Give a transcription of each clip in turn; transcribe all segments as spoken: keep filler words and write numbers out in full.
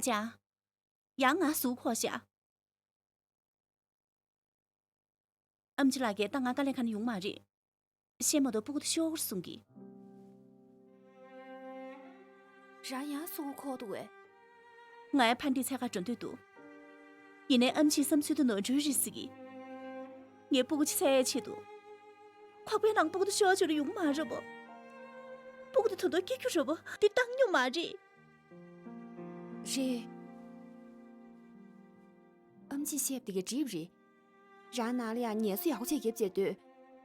ཅང་། ཡང་ང་ཟུག་ཁོག་བཞག་ཨམ་ཆི་ལགས་ཀྱིས་ད་ང་དཀའ་ལས་ཁག་ནས་ཡོང་མ་རེད། ཤེས་མ་གཏོགས་སྤུ་གུ་དེ་ཤོར་གསུང་གི། རང་ཡང་སུ་གུ་ཁོག་འདུག་བས། ང་ཡང་ཕ་འདིའི་འཚོལ་ག་འགྲོ་འདོད་འདུག་ཡིན་ནའི་ཨམ་ཆིའི་བསམ་ཚུལ་དེ་ནོར་འཁྲུལ་རེད་ཟེར་གི། ངའི་སྤུ་གུ་ཅིག་འཚོལ་ཡའི་ཆེད་དུ། ཁོག་པའི་ནང་སྤུ་གུ་དེ་ཤོར་བྱུང་ན་ཡོང་མ་རེད་པ། སྤུ་གུ་དེ་ད་དུང་སྐྱེ་རྒྱུ་རེད་པ། འདི་བཏང་མྱོང་མ་རེད། རེད། ཨམ་ཆིས་བཤད་པ་དེ་ག་འགྲིག་རེད། རང་ནང་ལ་ཡང་ངལ་གསོ་ཡག་པོ་བྱས་རྒྱབ་བྱས་སྡོད།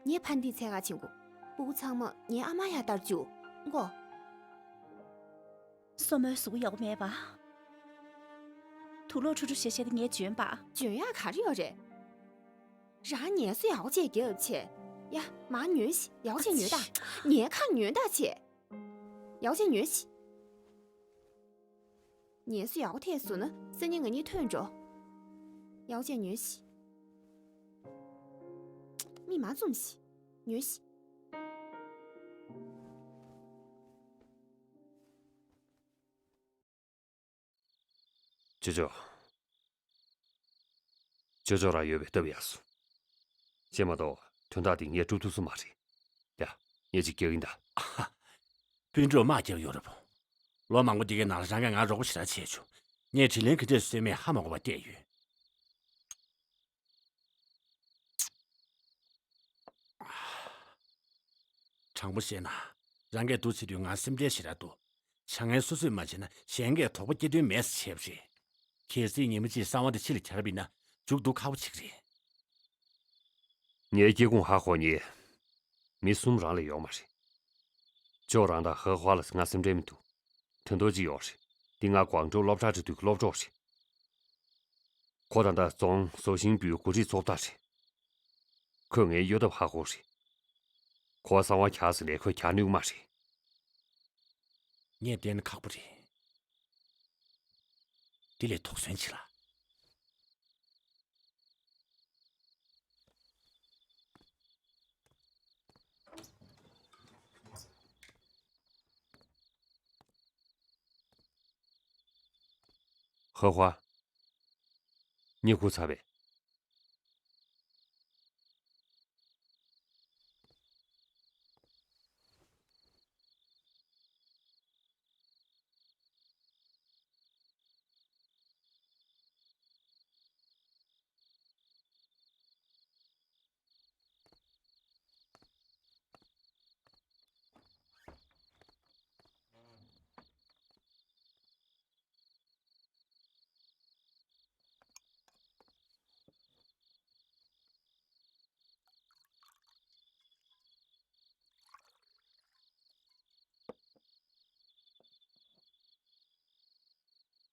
ངས་ཕ་འདིའི་འཚོལ་ག་ཕྱིན་གོ་སྤུ་གུ་ཚང་མ་ངའི་ཨ་མ་ཡར་བསྟར་བཅུག་གོ་སོ་མོའི་གཟུགས་པོ་ཡག་པོ་མེད་པ། དུག་ལོག་ཁྲུ་ཁྲུ་བྱས་བྱས་ཏེ་ངས་འཇོན་པ། འཇོན་ཡག་ག་རེ་ཡོད་རེད། རང་ངལ་གསོ་ཡག་པོ་བྱས་རྒྱབ་བྱས། ཡ། མར་ཉོན་ཞིག་ཡག་པོ་བྱས་ཉོན་དང་། ངའི་ཁ་ཉོན་དང་བྱས། ཡག་པོ་བྱས་ཉོན་ཞིག་ངལ་གསོ་ཡག་པོ་ཐེབས་སོང་ན་སང་ཉིན་ང་གཉིས་ཐོན་འགྲོ། ཡག་པོ་བྱས་ཉོན་ཞིག་མིག་མ་བཙུམ་ཞིག་ཉོན་ཞིག་ཅོ་ཅོ། ཅོ་ཅོ་རང་ཡོད་པའི་སྟབས་ཡག་སོང་། ཅེས་མ་གཏོགས་དོན་དག་འདི་ངས་སྒྲུབ་ཐུབ་སོང་མ་རེད། ཡ། ངས་ཅིག་རྒྱག་གིན་གདའ། ཨ་ཧ། སྤུན་གྲོགས་དམག་རྒྱག་ཡོད་རེད་པོ། ལོ་མང་པོ་འདི་གའི་ནང་ལ་རང་གིས་ང་རོགས་པ་ཞེ་དྲག་བྱས་བྱུང་། ངས་དྲིན་ལན་ག་འདྲས་གསོས་མེད་ཧ་མ་གོ་བ་བལྟས་ཡོད། དྲང་པོ་བཤད་ན། རང་གིས་འདུག་བྱེད་དུས་ང་སེམས་ཁྲལ་ཞེ་དྲག་འདུག་བྱ་ངན་སོ་སོས་མ་བྱས་ན་གཞན་གྱིས་དོགས་པ་སྐྱེ་དོན་མེད་ཟེར་བྱས་པ་རེད། གལ་སྲིད་ཉི་མ་གཅིག་གསང་བ་འདི་ཕྱི་ལ་གྱར་བ་ཡིན་ན་མཇུག་སྡུག་ཁག་པོ་ཅིག་རེད། ངའི་སྐྱེ་ཁུངས་ཧ་གོ་མཁན་མི་གསུམ་རང་ལས་ཡོད་མ་རེད། ཅོ་རང་དང་ཧེ་ཧྭ་ལ་ང་སེམས་ཁྲལ་མི་འདུག་དོན་དག་ཅིག་ཡོད་རེད། འདི་ང་ཀོང་ཀྲོའུ་སློབ་གྲྭར་འགྲོ་དུས་ཀྱི་སློབ་གྲོགས་རེད། ཁོ་ད་ལྟ་རྫོང་ཟོ་ཞིང་པུའི་འགོ་ཁྲིད་ཚོགས་བདག་རེད། ཁོས་ངའི་གཡོ་ཐབས་ཧ་གོ་རེད། ཁོ་གསང་བ་གྱར་ཟེར་ནས་ཁོས་གྱར་ནུས་མ་རེད། ངས་བལྟས་ན་ཁག་པོ་རེད། དེ་ལས་དོགས་ཟོན་བྱེད་ལ། ཧེ་ཧྭ། གཉིད་ཁུག་ཚར་བས།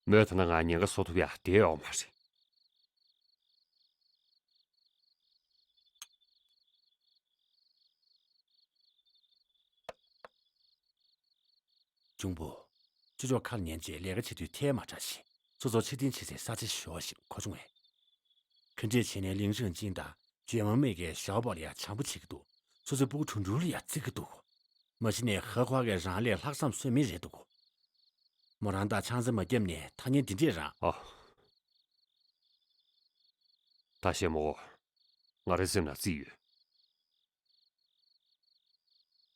མོས་ད་ནང་ང་ཉེན་ཁ་བཟོ་ཐུབ་ཡ་བསྡད་ཡོད་མ་རེད། གཅུང་པོ། ཅོ་ཅོ་ཁ་ལ་ཉན་བྱས་ལས་ཀ་བྱེད་དུས་ཐལ་མ་དྲགས་ཤིག་སོ་སོ་ཕྱིར་འཐེན་བྱེད་སའི་ས་ཆ་ཞུ་བ་ཞིག་གོ་བྱུང་བས། ག་འདྲས་བྱས་ནས་ལིང་ཧྲེང་ཅིན་དང་ཇོས་མང་མེ་གིས་ཞའོ་པོ་ལ་ཡ་བྱམས་པོ་བྱེད་ཀྱི་འདུག་སོ་སོའི་སྤུ་གུ་ཁྲུང་ཁྲུང་ལ་ཡ་བརྩི་གི་འདུག་མ་གཞི་ནས་ཧེ་ཧྭ་གིས་རང་ལས་ལྷག་བསམ་སོན་མི་རེད་འདུག་མོ་རང་དང་ཆང་ས་མ་བརྒྱབ་ནས་ཐ་སྙད་འདི་འདྲས་རང་། ཨ། ད་ཤེས་མོ། ང་རའི་སེམས་ནང་བརྩིས་ཡོད།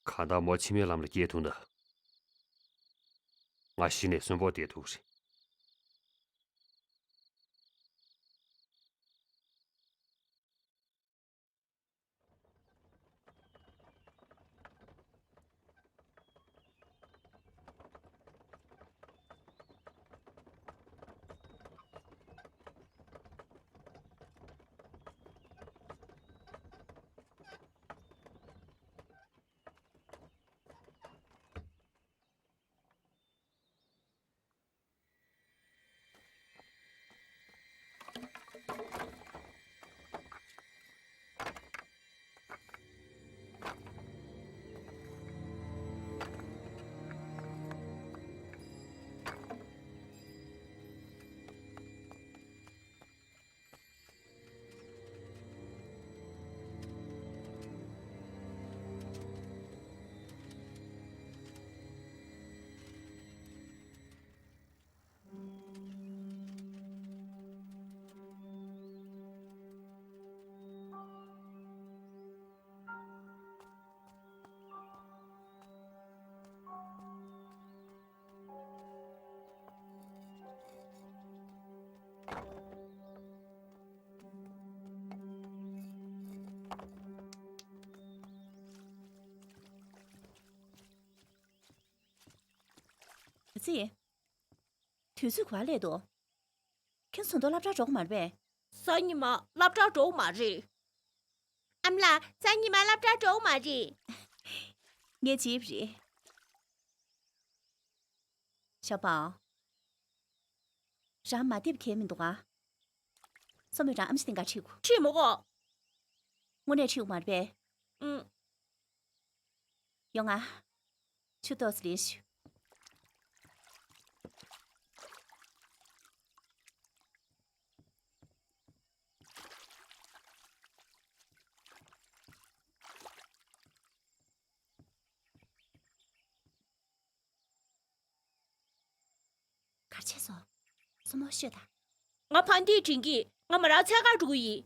གང་ལྟར་མོ་ཕྱི་མའི་ལམ་ལ་སྐྱེལ་ཐུབ་ན། ང་གཞི་ནས་གསོན་པོ་བསྡད་ཐུབ་ཀྱི་རེད། ཨེ། དུས་ཚོད་ག་པར་སླེབས་འདུག་ཁྱོད་ཚོ་ཚོགས་འདུར་སློབ་གྲྭར་འགྲོ་གི་མ་རེད་པས། གཟའ་ཉི་མ་སློབ་གྲྭར་འགྲོ་གི་མ་རེད། ཨ་མ་ལགས། གཟའ་ཉི་མ་སློབ་གྲྭར་འགྲོ་གི་མ་རེད། ངས་བརྗེད་པ་རེད། ཞའོ་པའོ། རང་མ་བསྡད་པ་གལ་མི་འདུག་ག་སོ་མོས་རང་ཨེམ་ཆི་སྟེང་ག་ཁྲིད་དགོས། ཁྲིད་མི་དགོས། དངོས་གནས་ཁྲིད་དགོས་མ་རེད་པས། ཨུམ། ཡོང་ང་། ཆུ་ཏོག་ཙམ་ལེན་ཤོག་ག་རེ་བྱས་སོང་། སོ་མོ་ཤོད་དང་། ང་ཕན་བདེ་དྲན་གི། ང་མོ་རང་འཚོལ་གར་འགྲོ་གི་ཡིན།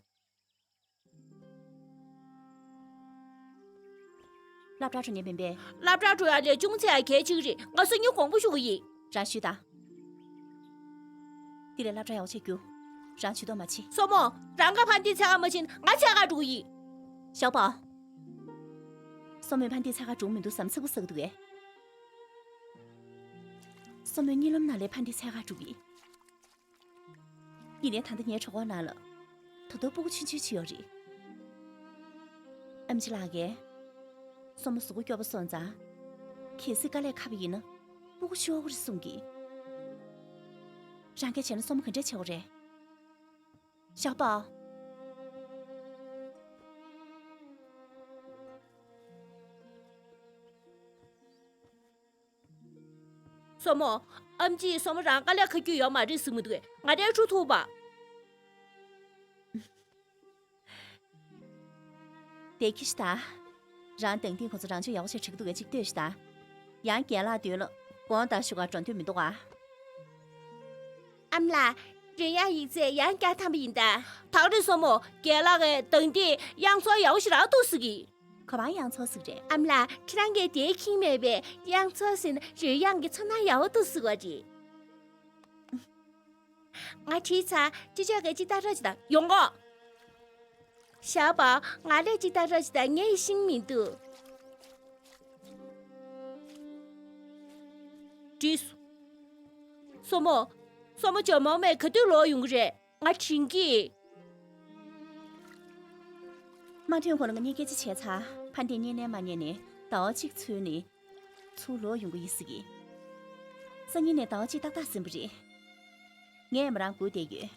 སློབ་གྲྭར་འགྲོ་མཁན་མིན་པས། སློབ་གྲྭར་འགྲོ་ཡག་ལས་ཅུང་ཙམ་ཡང་གལ་ཆེ་གི་རེད། ང་སང་ཉིན་དགོངས་པ་ཞུ་གི་ཡིན། རང་ཞུས་དང་། འདི་ལས་སློབ་གྲྭ་ཡག་པོ་བྱེད་རྒྱུ། རང་ཇུས་གཏོགས་མ་བྱེད། སོ་མོ། རང་གིས་ཕན་བདེ་འཚོལ་གར་མ་ཕྱིན་ན་ང་འཚོལ་གར་འགྲོ་གི་ཡིན། ཞའོ་པའོ། སོ་མོས་ཕན་བདེ་འཚོལ་གར་འགྲོ་གི་མི་འདུག་བསམ་ཚིག་པ་ཟ་གི་འདུག་གས། སོ་མོ་གཉིད་ལམ་ནང་ལ་ཕན་བདེ་འཚོལ་གར་འགྲོ་གི་ཡིན། ཡིན་ནའི་ད་ལྟ་ངའི་གྲོད་ཁོག་ནང་ལ་ད་དུང་སྤུ་གུ་ཆུང་ཆུང་ཅིག་ཡོད་རེད། ཨེམ་ཆི་ལགས་ཀྱིས། སོ་མོ་གཟུགས་པོ་སྐྱོ་པོ་སོང་ཙང་། གལ་སྲིད་དཀའ་ལས་ཁག་པ་ཡིན་ན་སྤུ་གུ་ཤོར་གི་རེད་གསུང་གི། རང་གིས་བྱས་ན་སོ་མོ་ག་འདྲས་བྱེད་དགོས་རེད། ཞའོ་པའོ། སོ་མོ། ཨེམ་ཆིས་སོ་མོ་རང་དཀའ་ལས་ཁག་རྒྱུ་ཡོད་མ་རེད་ཟེར་གི་འདུག་གས། ང་རས་འཁྲུ་ཐུབ་པ། བདེ་སྐྱིད་ཤོད་དང་། རང་དང་དེང་ཁོང་ཚོ་རང་ཆོས་ཡག་པོ་བྱས་ཁྲིད་ཀྱི་འདུག་གས། ཅིག་ལྟོས་ཤོད་དང་། ཡང་རྒན་ལགས་མདུན་ལ་དགོངས་དག་ཞུ་གར་འགྲོ་འདོད་མི་འདུག་ག་ཨ་མ་ལགས། རོལ་དབྱངས་ཡིག་ཚད་ཡང་བསྐྱར་ཐམ་པ་ཡིན་ད། ད་རེས་སོ་མོ། རྒན་ལགས་ཀྱིས་དང་དེ་དབྱངས་འཚོལ་ཡག་པོ་ཞིག་རག་འདུག་ཟེར་གི། ག་པར་དབྱངས་འཚོལ་ཟེར་གི་རེད། ཨ་མ་ལགས། ཁྱེད་རང་གིས་དེ་མཁྱེན་མེད་པས། དབྱངས་འཚོལ་ཟེར་ན་རོལ་དབྱངས་ཀྱི་ཚོར་སྣང་ཡག་པོ་འདུག་ཟེར་བ་རེད། ང་བྲིས་ཚར། ཅི་ཅོག་གིས་ཅིག་ལྟ་རོགས་བྱེད་དང་། ཡོང་གོ། ཞའོ་པའོ། ང་ལ་ཅིག་ལྟ་རོགས་བྱེད་དང་། ངས་ཤེས་མི་འདུག་བྲིས་སོང་། སོ་མོ། སོ་མོ་ཇོ་མོ་མས་ག་དུས་ལོག་ཡོང་གི་རེད། ང་དྲན་གི། མ་ཐོན་གོང་ལ་ང་གཉིས་སྐད་ཆ་བྱས་ཚར། ཕ་འདིས་བརྙན་ལེན་མ་ཉན་ནས་ཟླ་བ་གཅིག་ཚུད་ནས་ཚུར་ལོག་ཡོང་གི་ཡིན་ཟེར་གི། སང་ཉིན་ནས་ཟླ་བ་གཅིག་ཏག་ཏག་ཟིན་པ་རེད། ངས་མོ་རང་སྒུག་བསྡད་ཡོད།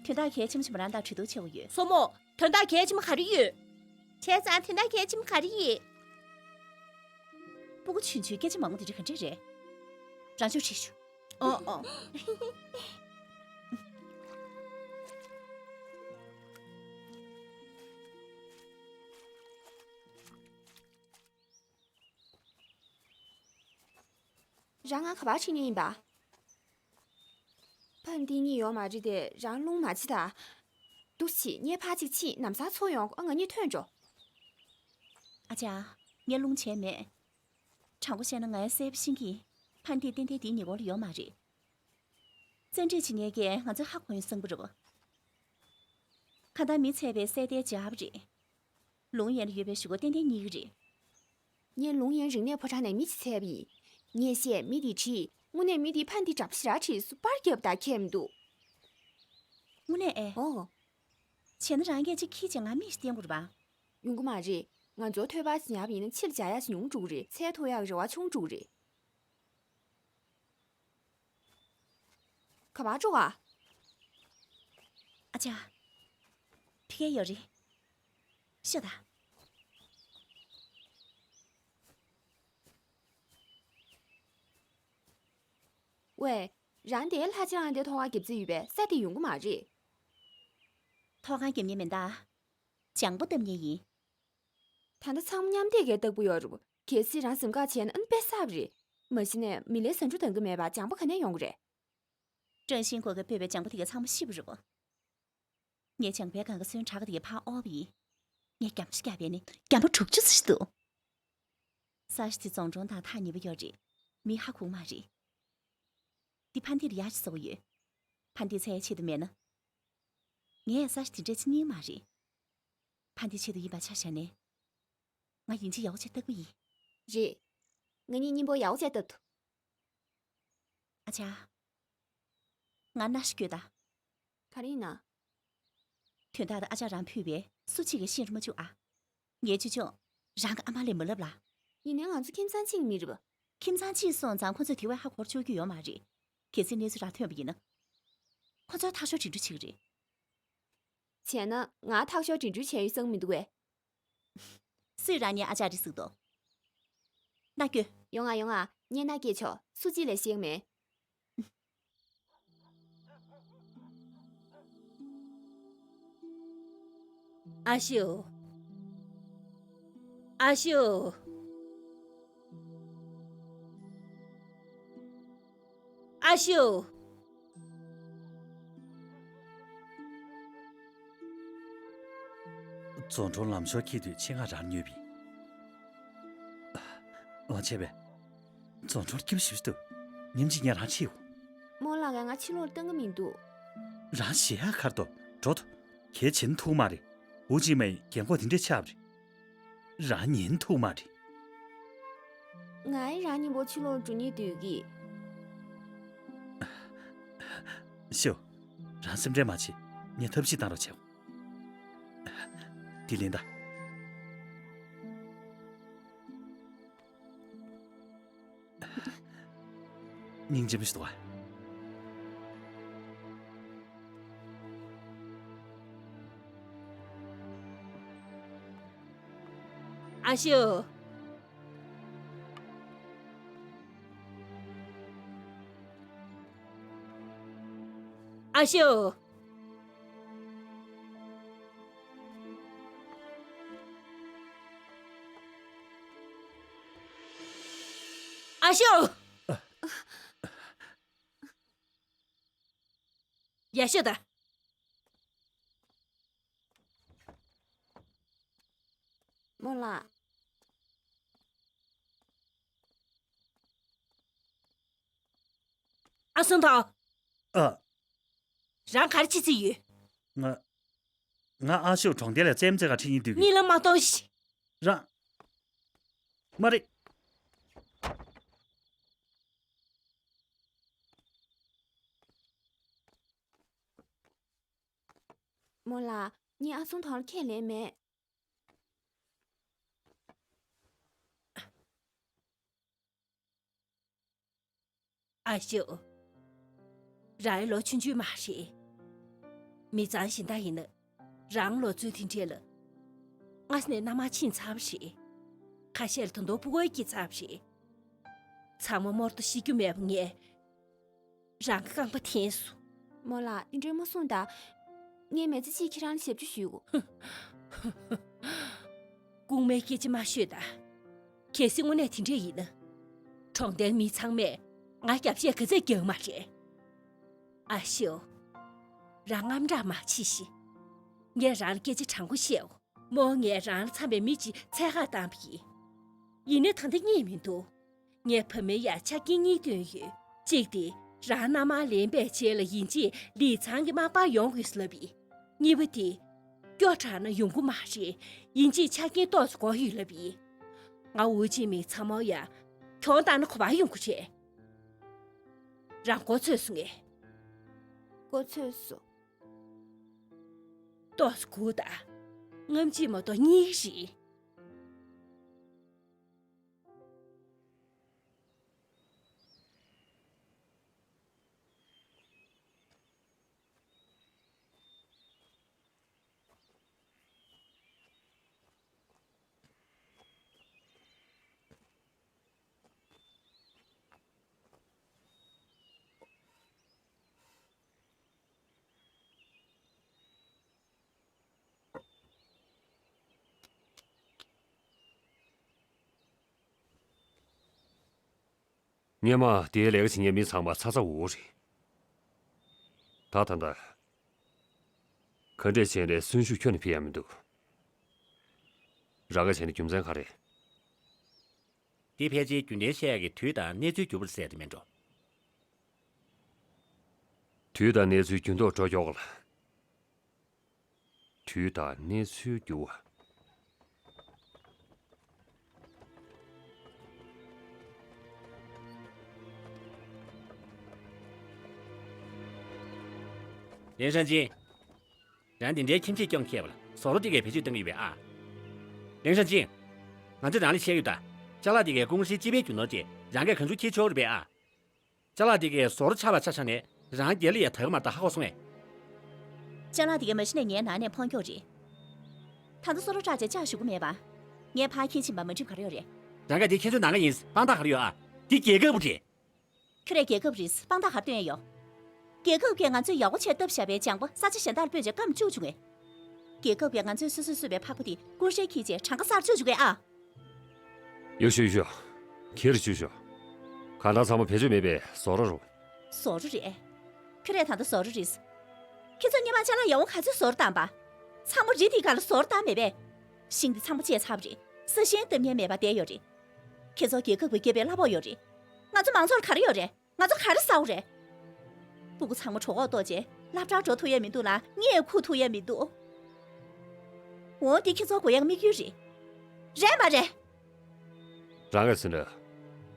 དོན་དག་གལ་ཆེན་པོ་ཞིག་མོ་རང་དང་གྲོས་བསྡུར་བྱེད་དགོས་ཡོད། སོ་མོ། དོན་དག་གལ་ཆེན་པོ་ག་རེ་ཡོད། བྱས་ཙང་དོན་དག་གལ་ཆེན་པོ་ག་རེ་ཡིན། སྤུ་གུ་ཆུང་ཆུང་སྐད་ཆ་མང་པོ་དེ་འདྲ་ག་འདྲས་རེད། རང་ཕྱོགས་ཁྲིད་ཤོག་ཨོ་ཨོ། རང་ང་ག་པར་ཁྲིད་མཁན་ཡིན་པ། ཕ་འདི་གཉིད་ཡོད་མ་རེད་དེ། རང་སློང་མ་བྱེད་ད། འདུག་སེ་ངས་ཕར་གཅིག་ཕྱིན། ལམ་སང་ཚུར་ཡོང་། ཨ། ང་གཉིས་ཐོན་འགྲོ། ཨ་ཅག་ངས་སློང་བྱས་མེད། དྲང་པོ་བཤད་ན་ང་ཡང་གསལ་པོ་ཤེས་ཀྱི། ཕ་འདི་ཏན་ཏན་འདིའི་ཉེ་འཁོར་ལ་ཡོད་མ་རེད། བཙན་ཁྲིད་བྱེད་མཁན་གྱིས་ང་ཚོའི་ཧ་གོ་ཡོང་བསམ་གྱི་རེད་པ། གང་ལྟར་མི་ཚད་པའི་སྲས་དེ་འཇགས་པ་རེད། ལུང་ཡན་ལ་ཡོད་པའི་གཞུག་གུ་ཏན་ཏན་རྙེད་ཀྱི་རེད། ངས་ལུང་ཡན་རིག་གནས་ཕོ་བྲང་ནས་མི་ཅིག་འཚོལ་བ་ཡིན། ངས་བཤད། མི་དེས་བྲིས། དངོས་གནས་མི་དེས་ཕ་འདི་འདྲ་པོ་ཞེ་དྲག་བྲིས་སུ་པར་བརྒྱབ་ད་ཁྱད་མི་འདུག་དངོས་གནས་ཨེ། ཨོ། བྱས་ན་རང་གིས་གཅིག་ཁྱེར་བྱས་ང་མིག་ཅིག་བསྟན་དགོས་རེད་པ། ཡོང་གི་མ་རེད། ང་ཚོ་ཐོད་པ་ཟིན་ཡག་ཡིན་ན་ཕྱིར་འཇགས་ཡག་ཞིག་ཉུང་འགྲོ་གི་རེད། ཚད་མཐོ་ཡག་རེ་བ་ཆུང་འགྲོ་གི་རེད། ག་པར་འགྲོ་ག་ཨ་ཅག་ཕ་གིར་ཡོད་རེད། ཤོད་དང་། ཝེ། རང་དེ་ལྷ་ལྕམ་དེ་ཐོག་ཁར་རྒྱབ་རྩིས་ཡོད་པས། ས་དེ་ཡོང་གི་མ་རེད། ཐོག་ཁར་རྒྱབ་མཁན་མིན་ད། ལྗང་པོ་བཏབ་མཁན་ཡིན། ད་ལྟ་ཚང་མ་མཉམ་འདེགས་ཀྱི་རྟགས་བུ་ཡོད་རེད། གལ་སྲིད་རང་འཛེམ་བཀག་བྱས་ན་ཨ་ནི་དཔེ་གསར་པ་རེད། མ་གཞི་ནས་མི་ལའི་ཟ་འབྲུ་འདང་གི་མེད་པར་ལྗང་པ་ག་ནས་ཡོང་གི་རེད། ཀྲང་ཤིན་ཀོ་གིས་སྤོས་པའི་ལྗང་པ་དེ་ག་ཚང་མ་ཤི་བ་རེད་པ། ངས་ལྗང་པའི་སྒང་ག་སོན་དྲག་གི་དེ་ག་ཕར་དབོར་བ་ཡིན། ངས་རྒྱ་མ་ཞིག་བརྒྱབ་པས་ནི་རྒྱ་མ་དྲུག་ཅུ་ཙམ་ཞིག་འདུག་ས་གཞི་དེ་རྫོང་གྲོང་དང་ཐག་ཉེ་པོ་ཡོད་རེད། མི་ཧ་གོ་གི་མ་རེད། འདི་ཕ་འདིར་ཡར་ཅིག་བཟོ་གི་ཡོད། ཕ་འདི་འཚོལ་ཡག་ཆེད་དུ་མེད་ན། ངས་ས་གཞི་དེ་འདྲ་ཅིག་རྙེད་མ་རེད། ཕ་འདི་ཆེད་དུ་ཡིན་པ་ཆ་བཞག་ནས། ང་ཡིན་གཅིག་ཡག་པོ་བྱས་བཏབ་ཀྱི་ཡིན། རེད། ང་གཉིས་མཉམ་པོ་ཡག་པོ་བྱས་བཏབ་ཐུབ། ཨ་ཅག་ང་མནའ་ཞིག་སྐྱོད་དང་། ག་རེ་ཡིན་ན། དོན་དག་དེ་ཨ་ཅག་རང་ཕུད་པས་སུ་གཅིག་གིས་ཤེས་རུ་མ་བཅུག་ཨ། ངའི་ཆུང་ཆུང་། རང་གི་ཨ་མ་ལས་མ་ལབ་ལ། ཡིན་ནའི་ང་ཚོ་ཁྱིམ་ཚང་གཅིག་གི་མི་རེད་པ། ཁྱིམ་ཚང་གཅིག་སོང་ཙང་ཁོ་ཚོས་དེ་བས་ཧ་གོ་ཆོག་རྒྱུ་ཡོད་མ་རེད། གལ་སྲིད་གནས་ཚུལ་རང་ཐོན་པ་ཡིན་ན། ཁོ་ཚོར་ཐག་གཅོད་འགྲིག་འགྲོ་བྱེད་ཀྱི་རེད། བྱས་ན་ང་ཐག་གཅོད་འགྲིག་འགྲིག་བྱས་ཡོད་བསམ་གྱི་མི་འདུག་གས། སུས་རང་ཉིད་ཨ་ཅག་རེད་ཟེར་གྱི་འདུག་མནའ་སྐྱོལ། ཡོང་ང་ཡོང་ང་། ངས་མནའ་སྐྱེལ་ཆོག་སུ་གཅིག་ལས་ཤེས་ཀྱི་མེད། ཨ་ཤོ། ཨ་ཤོ། ཨ་ཤོ། རྫོང་གྲོང་ལམ་ཞོར་འཁྱེར་དུས་ཆེད་མངགས་རང་ཉོས་པ་ཡིན། ཨ། བྱས་པས། རྫོང་གྲོང་སྐྱིད་པོ་ཞེ་པོ་ཅིག་འདུག་ཉིན་གཅིག་ངས་རང་ཕྱིར་ཡོང་། རྨོ་ལགས་ཀྱིས་ང་ཕྱིར་ལོག་བཏང་གི་མི་འདུག་རང་ཞེད་ཡག་ག་རེ་འདུག་འགྲོ་ཐུབ། གལ་ཆེན་ཐུག་མ་རེད། ཝུ་ཅི་མའི་རྒན་གོག་དེ་འདྲས་ཆགས་པ་རེད། རང་ཉན་ཐུབ་མ་རེད། ང་ཡང་རང་མཉམ་པོ་ཕྱིར་ལོག་འགྲོ་སྙིང་འདོད་ཀྱི། ཤོ། རང་སེམས་ཁྲལ་མ་བྱེད། ངས་ཐབས་ཤེས་བཏང་རོགས་བྱེད། དེ་ལན་ད། སྙིང་རྗེ་མོ་ཞིག་འདུག་ཨ། ཨ་ཤོ། ཨ་ཤོ། ཨ་ཤོ། ཡར་ཤོག་དང་། རྨོ་ལགས། ཨ་སུན་ཐའོ། ཨ། རང་ག་རེ་བྱེད་རྩིས་ཡོད། ང་། ང་ཨ་ཤོ་གྲོང་རྡལ་ལ་རྩེད་མོ་རྩེ་ག་ཁྲིད་སྙིང་འདོད་ཀྱི། གཉིད་ལམ་མ་གཏོང་ཞིག་རང་། མ་རེད། རྨོ་ལགས། ངས་ཨ་སུན་ཐའོ་ལ་ཁས་ལེན་མེད། ཨ་ཤོ། རང་ལོ་ཆུང་ཆུང་མ་རེད། མི་ཚང་གཞན་དག་ཡིན་ན། རང་ལོ་ཚོད་དེ་འདྲས་ལ། སྔ་ས་ནས་མནའ་མ་ཕྱིན་ཚར་བ་རེད། ཁ་ཤས་ལ་ད་དུང་ཕྲུ་གུ་སྐྱེས་ཚར་བ་རེད། ཚང་མ་རྨོ་ལགས་ཤི་རྒྱུ་མེད་པ་ངས། རང་གི་རྐང་པ་འཐེན་སོང་། རྨོ་ལགས། དེ་འདྲས་མ་གསུངས་དང་། ངས་མི་ཚེ་གཅིག་ཁྱེད་རང་ལ་ཞབས་ཕྱི་ཞུ་དགོས། རྐུན་མའི་སྐད་ཆ་མ་ཤོད་དང་། གལ་སྲིད་དངོས་གནས་དེ་འདྲས་ཡིན་ན། གྲོང་རྡལ་མི་ཚང་མས་ང་རྒྱབ་བཤད་ག་ཚད་རྒྱག་མ་རེད། ཨ་ཤོ། རང་དངངས་སྐྲག་མ་བྱེད་ཤིག་ངས་རང་ལ་སྐད་ཆ་དྲང་པོ་བཤད་འོ། རྨོ་ངས་རང་ལ་འཚམས་པའི་མི་གཅིག་འཚོལ་ག་བཏང་བ་ཡིན། ཡིན་ནའི་ད་ལྟ་རྙེད་མི་འདུག་ངས་བུ་མོའི་ཡ་ཆ་རྐྱེན་གཉིས་བཏོན་ཡོད། གཅིག་དེ། རང་མནའ་མ་ལེན་པའི་རྗེས་ལ་ཡིན་གཅིག་ལི་ཚང་གི་མ་པ་ཡོང་དགོས་ལབ་ཡིན། གཉིས་པ་དེ། སྐྱོ་དྲགས་ན་ཡོང་གི་མ་རེད། ཡིན་གཅིག་ཆ་རྐྱེན་ཏོག་ཙམ་དགོས་ཡོད་ལབ་ཡིན། ང་ཝུ་ཅི་མིང་ཚང་མ་ཡ། གྱོང་བཏང་ན་ག་པར་ཡོང་གི་རེད། རང་མགོ་ཚོས་སོང་ངས། མགོ་ཚོས་སོང་། ཏོག་ཙམ་སྒུག་དང་། རྔམ་བརྗིད་མ་གཏོགས་གཉིས་རེད། སྔོན་མ་དེའི་ལས་ཀ་བྱེད་མཁན་མི་ཚང་མ་ཚ་ཚ་འུར་འུར་རེད། ད་ད་ལྟ། ག་འདྲས་བྱས་ནས་གསོན་ཤུགས་ཁྱོན་ནས་འཕེལ་ཡ་མི་འདུག་རང་ག་བྱས་ནས་རྒྱུ་མཚན་ག་རེ། འདི་ཕལ་ཆེར་རྒྱུན་ལྡན་བཤད་ཡག་གི་དུས་དང་གནས་ཚུལ་འགྱུར་བ་ཟེར་དེ་མིན་འགྲོ། དུས་དང་གནས་ཚུལ་འགྱུར་ལྡོག་འགྲོ་མགྱོགས་ལ། དུས་དང་གནས་ཚུལ་འགྱུར་བ། ལིན་ཧྲན་ཅིན། རང་འདི་འདྲའི་ཁྱིམ་ཆས་སྐྱོང་མཁས་པ་ལ་ཟོག་རོ་དེ་གས་བེད་སྤྱོད་གཏོང་གི་ཡོད་པས་ཨ། ལིན་ཧྲན་ཅིན། ང་ཚོས་རང་ལ་བཤད་ཡོད་ད། ཅ་ལག་དེ་གས་ཀུང་ཧྲེའི་སྤྱི་པའི་རྒྱུ་ནོར་ཅིག་རང་གིས་གང་བྱུང་ཁྱེར་ཆོག་རེད་པས་ཨ། ཅ་ལག་དེ་གས་ཟོག་རོ་ཆགས་ལ་ཆ་བཞག་ནས་རང་སྒེར་ལ་ཡང་དག་མ་དག་ཧ་གོ་སོང་ངས། ཅ་ལག་དེ་གས་མ་གཞི་ནས་ངའི་ནང་ནས་འཕངས་ཀྱོག་རེད། ད་ལྟ་སོ་རོ་སྐྲག་བྱས་ལྕགས་ཞུ་གི་མེད་པ། ངས་ཕར་འཁྱེར་ཕྱིན་པ་མ་འགྲིག་ག་རེ་ཡོད་རེད། རང་ག་དེ་ཁྱེད་ཚོའི་ནང་ག་ཡིན། དཔང་རྟགས་ག་རེ་ཡོད་ཨ། དེ་རྒྱལ་ཁབ་རེད། ཁྱོད་རས་རྒྱལ་ཁབ་རེད། དཔང་རྟགས་ག་རེ་སྟོན་ཡོད། རྒྱལ་ཁབ་ཀྱིས་ང་ཚོས་ཡག་པོ་བྱས་བཏབ་བཞག་པའི་ལྗང་པ་ས་ཆ་གཞན་དག་ལ་སྤོས་བྱས་སྐམ་བཅུག་བཅུག་ངས། རྒྱལ་ཁབ་ཀྱིས་ང་ཚོས་སོ་སོས་གསོས་པའི་ཕག་པ་དེ་ཀུང་ཧྲེ་འཁྱེར་བྱས་གྲངས་ཀ་གསར་བཅུག་བཅུག་གས་ཨ། ཡོ་ཤོ་ཡོ་ཤོ། ཁྱེར་བཅུག་ཤོག་གང་ལྟར་ཚང་མ་བེད་སྤྱོད་མེད་པའི་ཟོག་རོ་རུ། ཟོག་རོ་རེད། ཁྱོད་རས་ད་ལྟ་ཟོག་རོ་རེད། ཁྱེད་ཚོ་སྔོན་མ་ཅ་ལག་ཡག་པོ་ག་ཚོད་ཟོག་རོ་བཏང་པ། ཚང་མ་རི་དེའི་སྒང་ལ་ཟོག་རོ་བཏང་མེད་པས། ཤིང་དེ་ཚང་མ་བཅད་ཚར་བ་རེད། ས་ཞིང་བཏབ་མཁན་མེད་པ་བསྡད་ཡོད་རེད། ཁྱེད་ཚོ་རྒྱལ་ཁབ་ཀྱི་སྐྱེས་པའི་གླ་ཕོགས་ཡོད་རེད། ང་ཚོ་མང་ཚོགས་ལ་ག་རེ་ཡོད་རེད། ང་ཚོ་ག་རེ་ཟ་དགོས་རེད། སྤུ་གུ་ཚང་མ་གྲོད་ཁོག་ལྟོགས་རྗེས་སློབ་གྲྭར་འགྲོ་ཐུབ་ཡས་མི་འདུག་ལ་གཉེན་ཁུག་ཐུབ་ཡས་མི་འདུག་འོ་འདི་ཁྱེད་ཚོ་དགོས་ཡག་དམིགས་ཡུལ་རེད། རེད་མ་རེད། རང་གིས་ཟེར་ན།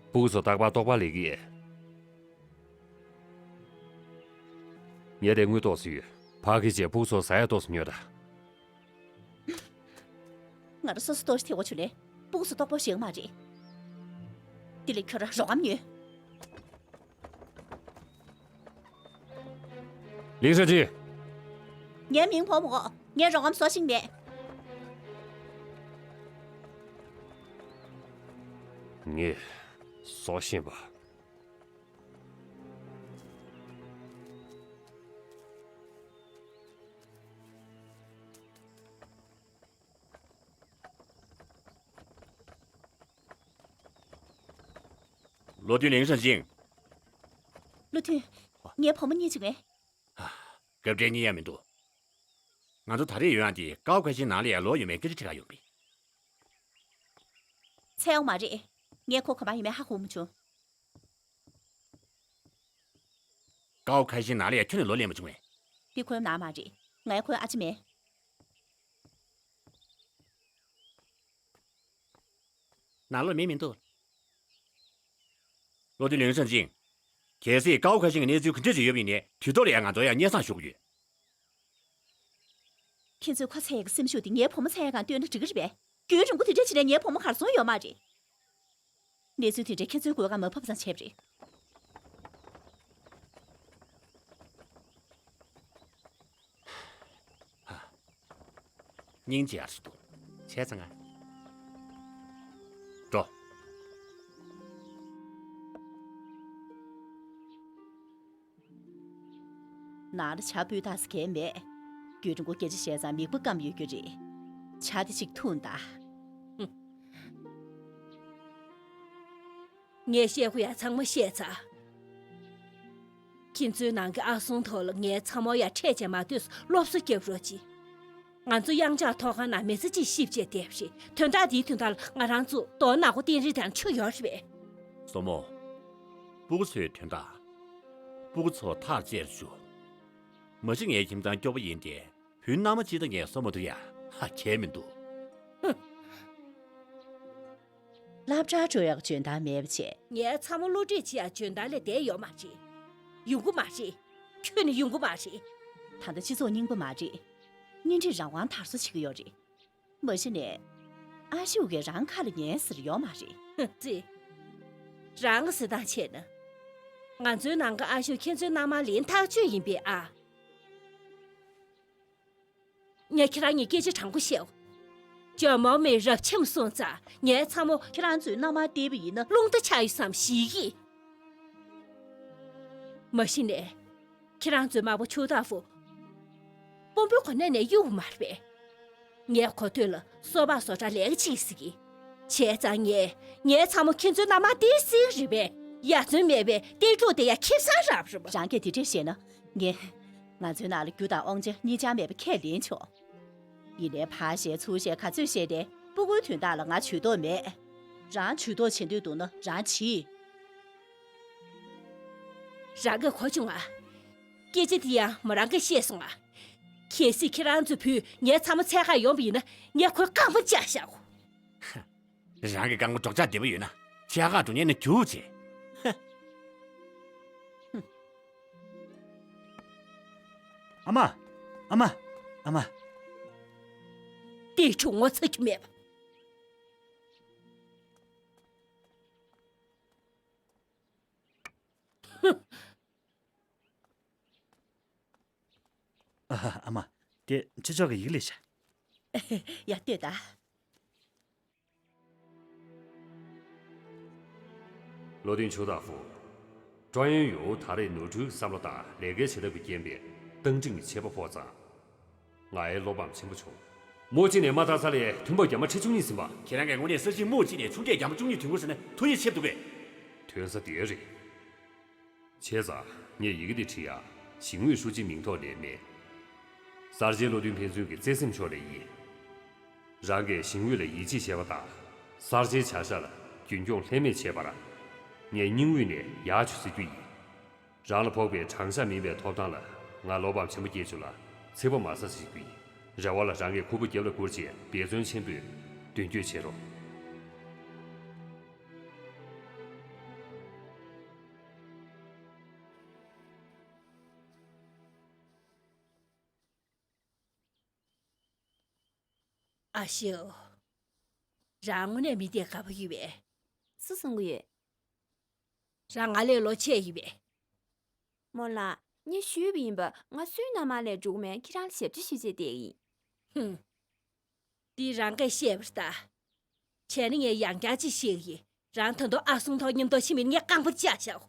སྤུ་གུ་ཚོ་རྟག་པར་ལྟོགས་པ་ལས་ཀྱི་ཡས། ངས་དེ་དངུལ་ཏོག་ཙམ་ཡོད། ཕར་འཁྱེར་བྱས་སྤུ་གུ་ཚོ་ཟ་ཡས་ཏོག་ཙམ་ཉོས་དང་། ང་རང་སོ་སོ་ལྟོགས་ཤི་ཐེ་བ་བྱུང་ནས་སྤུ་གུ་ཚོ་ལྟོགས་པོ་ཞིག་མ་རེད། དེ་ལས་ཁྱོད་རང་རོགས་རམ་ཉོས། ལིན་ཧྲན་ཅིན། ངའི་མིང་བོ་མོ། ངས་རོགས་རམ་བཟོ་ཤེས་མེད། ངས་བཟོ་ཤེས་པ། བློ་མཐུན་ལིང་ཧྲན་ཅིང་། བློ་མཐུན། ངའི་བུ་མོ་རྙེད་བྱུང་ངས། སྐབས་འཕྲལ་རྙེད་ཡ་མི་འདུག་ང་ཚོ་ད་རེས་ཡོང་ཡ་དེ་ཀའོ་ཁ་ཤིང་ནང་ལ་ཡ་ལོག་ཡོད་མེད་སྐད་ཆ་དྲི་ག་ཡོང་གི། འཚོལ་ཡོང་མ་རེད། ངས་ཁོ་ག་པར་ཡོད་མེད་ཧ་གོ་མ་བྱུང་། ཀའོ་ཁ་ཤིང་ནང་ལ་ཡ་ཁྱོན་ནས་ལོག་སླེབས་མ་བྱུང་ངས། འདི་ཁོའི་ནང་མ་རེད། ངའི་ཁོའི་ཨ་ཅེ་མེད། ནང་ལོགས་མི་མི་འདུག་བློ་མཐུན་ལིང་ཧྲན་ཅིང་། གལ་སྲིད་ཀའོ་ཁ་ཤིང་གི་གནས་ཚུལ་ག་འདྲ་ཞིག་ཡོད་པ་ཡིན་ནའི་དུས་ཐོག་ལ་ཡང་ང་ཚོ་ཡང་སྙན་སེང་ཞུ་གི་ཡོད། ཁྱེད་ཚོས་ཁོ་འཚོལ་ཡག་གི་སེམས་ཤུགས་དེ་ངའི་བུ་མོ་འཚོལ་ཡག་སྒང་བཏོན་ན་འགྲིག་གི་རེད་པས། རྒྱུན་རིང་པོ་དེ་འདྲ་བྱས་ནས་ངའི་བུ་མོ་གར་སོང་ཡོད་མ་རེད། གནས་ཚུལ་དེ་འདྲ་ཁྱེད་ཚོའི་གོ་སྐབས་མ་ཕབ་ཙང་བྱས་པ་རེད། སྙིང་རྗེ་ཡར་སུ་འདུག་བྱས་ཙང་ང་། འགྲོ། ནང་ལ་ཇ་ཕུལ་ཐག་ཟེར་མཁན་མེད། རྒྱུན་རིང་པོ་སྐད་ཆ་བཤད་ཙང་མིག་པ་སྐམ་ཡོད་རྒྱུ་རེད། ཇ་དེ་ཅིག་འཐུང་དང་། ངས་བཤད་དགོས་ཡ་ཚང་མ་བཤད་ཚར། ཁྱེད་ཚོའི་ནང་གི་ཨ་སུང་ཐོག་ལ་ངའི་ཚ་མོ་ཡ་འཕྲད་བྱས་མ་སྡོད་སློབ་གསོ་རྒྱབ་རོགས་གྱིས། ང་ཚོ་གཡང་ཆགས་ཐོག་ཁང་ནང་མི་ཚེ་གཅིག་གཤིབ་བྱས་བསྡད་པ་རེད། དོན་དག་འདིའི་དོན་དག་ལ་ང་རང་ཚོ་རྡོ་ནག་པོ་བསྟན་རིས་དང་ཆུ་ཡོད་རེད་པས། སོ་མོ། སྤུ་གུ་ཚོའི་དོན་དག་སྤུ་གུ་ཚོ་ཐག་བཅད་རུ་བཅུག་མ་གཞི་ངའི་ཁྱིམ་ཚང་སྐྱོ་པོ་ཡིན་ཏེ། བུའི་མནའ་མ་གཅིག་དང་ངལ་གསོ་མ་ཐུབ་ཡ་ཧ་གལ་མི་འདུག་སློབ་གྲྭར་འགྲོ་ཡག་འཇོན་ཐང་མེད་པ་བྱས། ངའི་ཚ་མོ་བསླུ་བྲིད་བྱེད་ཡག་འཇོན་ཐང་ལས་བསྡད་ཡོད་མ་རེད། ཡོང་གི་མ་རེད། ཁྱོན་ནས་ཡོང་གི་མ་རེད། ད་ལྟ་སྤྱི་ཚོགས་རྙིང་པ་མ་རེད། གཉེན་སྒྲིག་རང་དབང་དར་སྲོལ་བྱེད་ཀྱི་ཡོད་རེད། མ་གཞི་ནས། ཨ་ཤུག་གིས་རང་ཁ་ལ་ཉན་ཟེར་ཡོད་མ་རེད། ཧུ་ཙི། རང་གི་ཟེར་སྟངས་བྱས་ན། ང་ཚོའི་ནང་གི་ཨ་ཤུག་ཁྱེད་ཚོའི་མནའ་མ་ལེན་ཐག་ཆོད་ཡིན་པས་ཨ། ངས་ཁྱེད་རང་གཉིས་སྐད་ཆ་དྲང་པོ་བཤད། ཇོ་མོ་མའི་རབ་འཆམ་སོང་ཙང་ངའི་ཚ་མོ་ཁྱེད་རང་ཚོའི་མནའ་མར་བསྡད་པ་ཡིན་ན་རླུང་རྟ་ཆགས་ཡོད་བསམ་ཞིག་གིས། མ་གཞི་ནས་ཁྱེད་རང་ཚོའི་མ་པོ་ཆུ་བདག་པོ་དཔོན་པོའི་གོ་གནས་ནས་གཡུག་མ་རེད་པས། ངའི་གོ་ཐོས་ལ་སོ་པ་བཟོ་གྲྭ་ལས་ཀ་བྱེད་ཟེར་གི། བྱས་ཙང་ངས་ངའི་ཚ་མོ་ཁྱེད་ཚོའི་མནའ་མར་བསྡད་སྲིད་རེད་པས། ཡ་མཚན་མེད་པའི་གཏེར་ཁྲོད་དེ་ཡ་ཁེ་བཟང་རག་རེད་པ། རང་གིས་དེ་འདྲས་བཤད་ན་ངས། ང་ཚོའི་ནང་ལ་རྒྱུ་དང་དབང་ཆ་གཉིས་ཆར་མེད་པ་ཁས་ལེན་ཆོག་ཡིན་ནའི་ཕར་བཤད་ཚུར་བཤད་ག་ཚོད་བཤད་དེ་སྤུ་གུའི་དོན་དག་ལ་ང་ཇུས་གཏོགས་མེད། རང་ཇུས་གཏོགས་བྱེད་འདོད་འདུག་ན་རང་བྱེད། རང་གིས་གོ་བྱུང་ང་། སྐད་ཆ་དེ་ཡང་མོ་རང་གིས་བཤད་སོང་ང་། གལ་སྲིད་ཁྱེད་རང་ཚོའི་བུས་ངའི་ཚ་མོ་འཚོལ་གར་ཡོང་བ་ཡིན་ན་ངས་ཁོའི་རྐང་པ་བཅག་བཞག་གོ། རང་གི་རྐང་པ་སྒྲོག་ལྕག་བདེ་པོ་ཡོད་ན་ཆག་ཁག་འགྲོ་ཉེན་ནི་རྒྱུག་བྱེད། ཧ། ཨ་མ། ཨ་མ། ཨ་མ། དེའི་ཕྲུག་ངོ་ཚ་རྒྱུ་མེད་པ། ཨ་ཧ། ཨ་མ། དེ་ཕྱི་ཕྱོགས་ཀྱི་ཡིག་ལས་བྱ། ཡ། ལྟོས་དང་། 罗顿丘大夫，专员有他的努力、བསམ་བློ་དང་ལས་ཀའི་བྱེད་ཐབས་ཀྱི་རྐྱེན་པས་ཏང་ཀྲིང་གི་ཆད་པ་ཕོག་ཙང་། ང་ཡི་བློ་ཕམ་ཆེན་པོ་བྱུང་། མུའུ་ཅིན་ནས་མ་ཐར་ས་ལས་ཐོན་འབབ་རྒྱ་མ་ཁྲི་བཅུ་གཉིས་ཟིན་པ། ཁྱེད་རང་གིས་དངོས་གནས་ས་ཞིང་མུའུ་ཅིན་ནས་ཆུང་གྲས་རྒྱ་མ་བཅུ་གཉིས་ཐོན་དགོས་ཟེར་ན་ཐུགས་ཡིད་ཆེས་འདུག་གས། ཐོན་ས་དེ་རེད། བྱས་ཙང་ངས་ཡི་གེ་འདི་བྲིས་ཡ། ཞིང་ཨུའི་ཧྲུའུ་ཅི་མིང་ཐོག་ནས་མེད། གསར་བརྗེའི་བློ་མཐུན་ཕན་ཚུན་གྱི་བརྩེ་སེམས་ཕྱོགས་ནས་ཡིན། རང་གིས་ཞིང་ཨུའི་ལ་ཡིད་ཆེས་བྱས་པ་དང་། གསར་བརྗེའི་བྱ་གཞག་ལ་རྒྱུན་འཁྱོངས་ལྷད་མེད་བྱས་པར། ངས་སྙིང་དབུས་ནས་ཡག་བྱུང་ཟེར་རྒྱུ་ཡིན། རང་ལ་ཕོག་པའི་དྲང་གཞག་མིན་པའི་ཐོབ་ཐང་ལ་ང་བློ་ཕམ་ཆེན་པོ་སྐྱེས་བྱུང་ལ་ཚིག་པ་མ་ཟ་ཟེར་རྒྱུ་ཡིན། རེ་བ་ལ་རང་གི་ཁུར་པོ་རྒྱབ་ལ་བསྐུར་བྱས་འབད་བརྩོན་ཆེན་པོས་མདུན་སྐྱོད་བྱེད་རོགས། ཨ་ཤོ། རང་དངོས་གནས་མི་དེ་དགའ་པོ་ཡོད་པས། སུ་གསུང་གི་ཡོད། རང་ང་ལས་ལོ་ཆེ་ཡོད་པས། རྨོ་ལགས། ངས་ཞུས་པ་ཡིན་པ། ང་སུའི་མནའ་མ་ལ་འགྲོ་གི་མེད། ཁྱེད་རང་ལ་ཞབས་ཕྱི་ཞུས་བྱས་བསྡད་ཡིན། ཧུམ། འདི་རང་གིས་བཤད་པ་རེད་ད། བྱས་ན་ངས་ཡང་བསྐྱར་ཅིག་བཤད་གི་ཡིན། རང་ད་དུང་ཨ་སྲུང་ཐོག་མཉམ་དུ་ཕྱིན་མིན་ངས་རྐང་པར་བཅག་བཞག་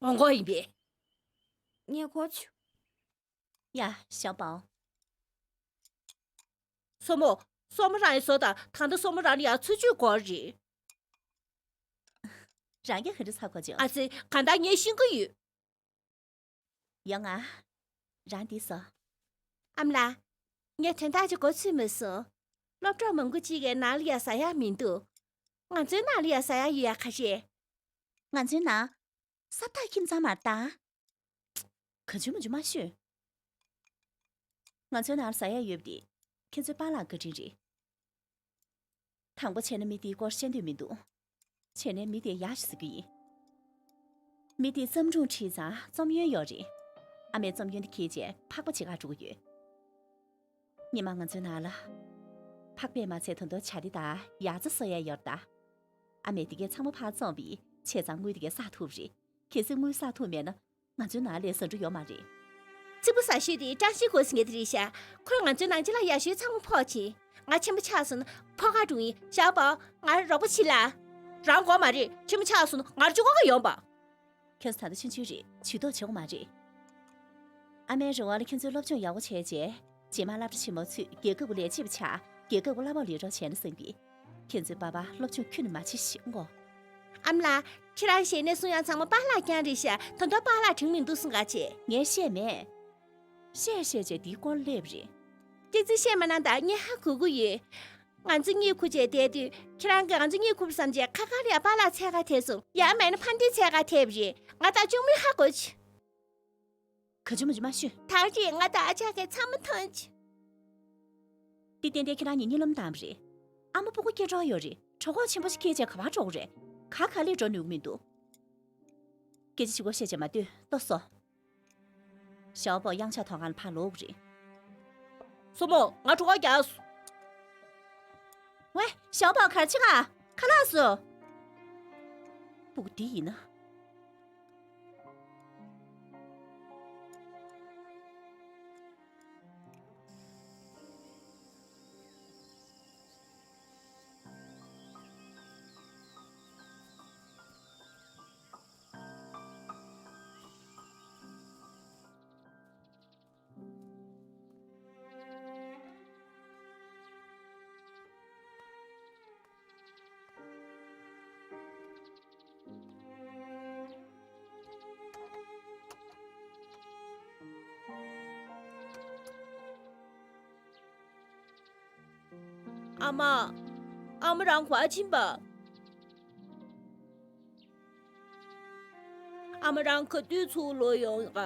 འོང་གོ་ཡིན་པས། ངས་གོ་ཆུ། ཡ། ཞའོ་པའོ། སྲུ་མོ། སྲུ་མོ་རང་ཡི་བཟོ་དང་། ད་ལྟ་སྲུ་མོ་རང་ལ་ཡ་ཚུར་ཆུད་དགོས་རེད། རང་གིས་ག་འདྲ་ཚ་གོ་བྱུང་། ཨ་ཙི། གང་ལྟར་ངས་ཤེས་ཀྱི་ཡོད། ཡོང་ང་། རང་འདི་བཟོ། ཨ་མ་ལགས། ངས་དོན་དག་ཅིག་གོ་ཚོད་མ་སོང་། སློབ་གྲོགས་མང་པོ་ཅིག་གིས་ནང་ལ་ཡ་ཟ་ཡག་མི་འདུག་ང་ཚོའི་ནང་ལ་ཡ་ཟ་ཡག་ཡོད་ཡ་ག་རེད། ང་ཚོའི་ནང་ས་བདག་ཁྱིམ་ཚང་མར་བཏང་། ག་ཚོད་མ་བྱུང་མ་ཤོད། ང་ཚོའི་ནང་ལ་ཟ་ཡག་ཡོད་པ་དེ་ཁྱེད་ཚོའི་པཱ་ལགས་བཀའ་དྲིན་རེད། དང་པོ་བྱས་ན་མི་དེའི་སྐོར་བཤད་འདོད་མི་འདུག་བྱས་ན་མི་དེ་ཡག་ཞིག་ཟེར་གྱི་ཡིན། མི་དེ་བརྩམས་སྒྲུང་བྲིས་ཙང་རྩོམ་ཡོན་ཡོད་རེད། ཨ་མས་རྩོམ་ཡོན་དེ་ཁྱེར་བྱས་ཕག་པ་བྱེད་གར་འགྲོ་གི་ཡོད། སྔོན་མ་ང་ཚོའི་ནང་ལ་ཕག་པས་མ་ཚད་ད་དུང་བྱ་དེ་དང་ཡ་རྩྭ་གསོ་ཡག་ཡོད་རེད་ད། ཨ་མས་དེ་གས་ཚང་མ་ཕར་བཙོངས་པས་བྱས་ཙང་དངུལ་དེ་གས་བསགས་ཐུབ་རེད། གལ་སྲིད་དངུལ་བསགས་ཐུབ་མེད་ན་ང་ཚོའི་ནང་ལ་ཟ་འབྲུ་ཡོད་མ་རེད། གཅིག་པུ་ཟ་ཤོས་དེ་ཀྲང་ཤིས་གོ་ཟེར་མཁན་དེ་རེད་ཤག་ཁོས་ང་ཚོའི་ནང་ཆེ་ལ་ཡག་ཤོས་ཚང་མ་ཕོག་ཕྱིན། ང་ཆེན་པོ་ཆགས་སོང་ན་ཕོ་ཁ་འགྲོ་ཡིན། ཞའོ་པའོ། ང་རོགས་པ་བྱེད་ལ། རང་དགོས་མ་རེད། ཆེན་པོ་ཆགས་སོང་ན་ང་ལ་ཅུང་ཀོ་ཀ་ཡོང་པ། ཁྱོད་ད་ལྟ་ཆུང་ཆུང་རེད། ཇུས་གཏོགས་བྱེད་དགོས་མ་རེད། ཨ་མའི་རེ་བ་ལ་ཁྱོད་ཚོས་སློབ་སྦྱོང་ཡག་པོ་བྱས་རྗེས་རྗེས་མ་སློབ་གྲྭ་ཆེན་མོ་ཚུད་རྒྱལ་ཁབ་ཀྱི་ལས་བྱེད་པ་ཆགས། རྒྱལ་ཁབ་ཀྱི་གླ་ཕོགས་ལེན་རོགས་བྱས་ན་བསམ་གི། ཁྱོད་ཚོའི་པ་ཕ་སློབ་སྦྱོང་ཁྱོན་ནས་མ་བྱེད་ཤི་འགོ། ཨ་མ་ལགས། ཁྱེད་རང་ཞལ་ནས་གསུང་ཡག་ཚང་མ་པཱ་ལགས་རྐྱང་རེད་ཤག་ད་དུང་པཱ་ལགས་དྲན་མི་འདུག་གསུང་ག་བྱས། ངས་བཤད་མེད། བཤད་བཤད་བྱས་འདིའི་སྐོར་སླེབས་རེད། ཏོག་ཙམ་བཤད་མ་གནང་ད། ངས་ཧ་གོ་གི་ཡོད། ང་ཚོ་གཉིད་ཁུག་བྱས་བསྡད་དུས་ཁྱེད་རང་གིས་ང་ཚོ་གཉིད་ཁུག་པ་བསམ་བྱས་ཁ་ཁ་ལ་ཡ་པཱ་ལགས་འཚོལ་ག་ཐེབས་སོང་། ཡང་མེད་ན་ཕ་མཐིལ་འཚོལ་ག་ཐེབས་རེད། ང་ད་ཅུང་མིག་ཧ་གོ་ཆི། ག་ཅུང་མ་ཅུང་མ་ཤོད། ད་རེས་ང་དང་ཨ་ཅག་གིས་ཚང་མ་མཐོང་ཆི། འདི་ཏན་ཏན་ཁྱེད་རང་གཉིས་གཉིད་ལམ་བཏང་བ་རེད། ཨ་མ་སྤུ་གུ་སྐྱེ་གྲབས་ཡོད་རེད། གྲོད་ཁོག་ཆེན་པོ་ཞིག་སྐྱེས་བྱས་ག་པར་འགྲོ་གི་རེད། ག་ག་ལས་འགྲོ་ནུས་ཀྱི་མི་འདུག་སྐད་ཆ་ཞིག་པོ་བཤད་བྱས་མ་སྡོད། ལྟོས་སོ། ཞའོ་པོ་གཡང་ཆ་ཐོག་ཁང་ལ་ཕར་ལོག་རེད། སྲུ་མོ། ང་གྲོད་ཁོག་རྒྱགས་སོང་། ཝེ། ཞའོ་པོ་ག་རེ་བྱེད་ག་ཁ་ལག་སོ། སྤུ་གུ་འདི་ཡིན་ན། ཨ་མ། ཨ་མ་རང་ག་པར་ཕྱིན་པ། ཨ་མ་རང་ག་དུས་ཚུར་ལོག་ཡོང་ག་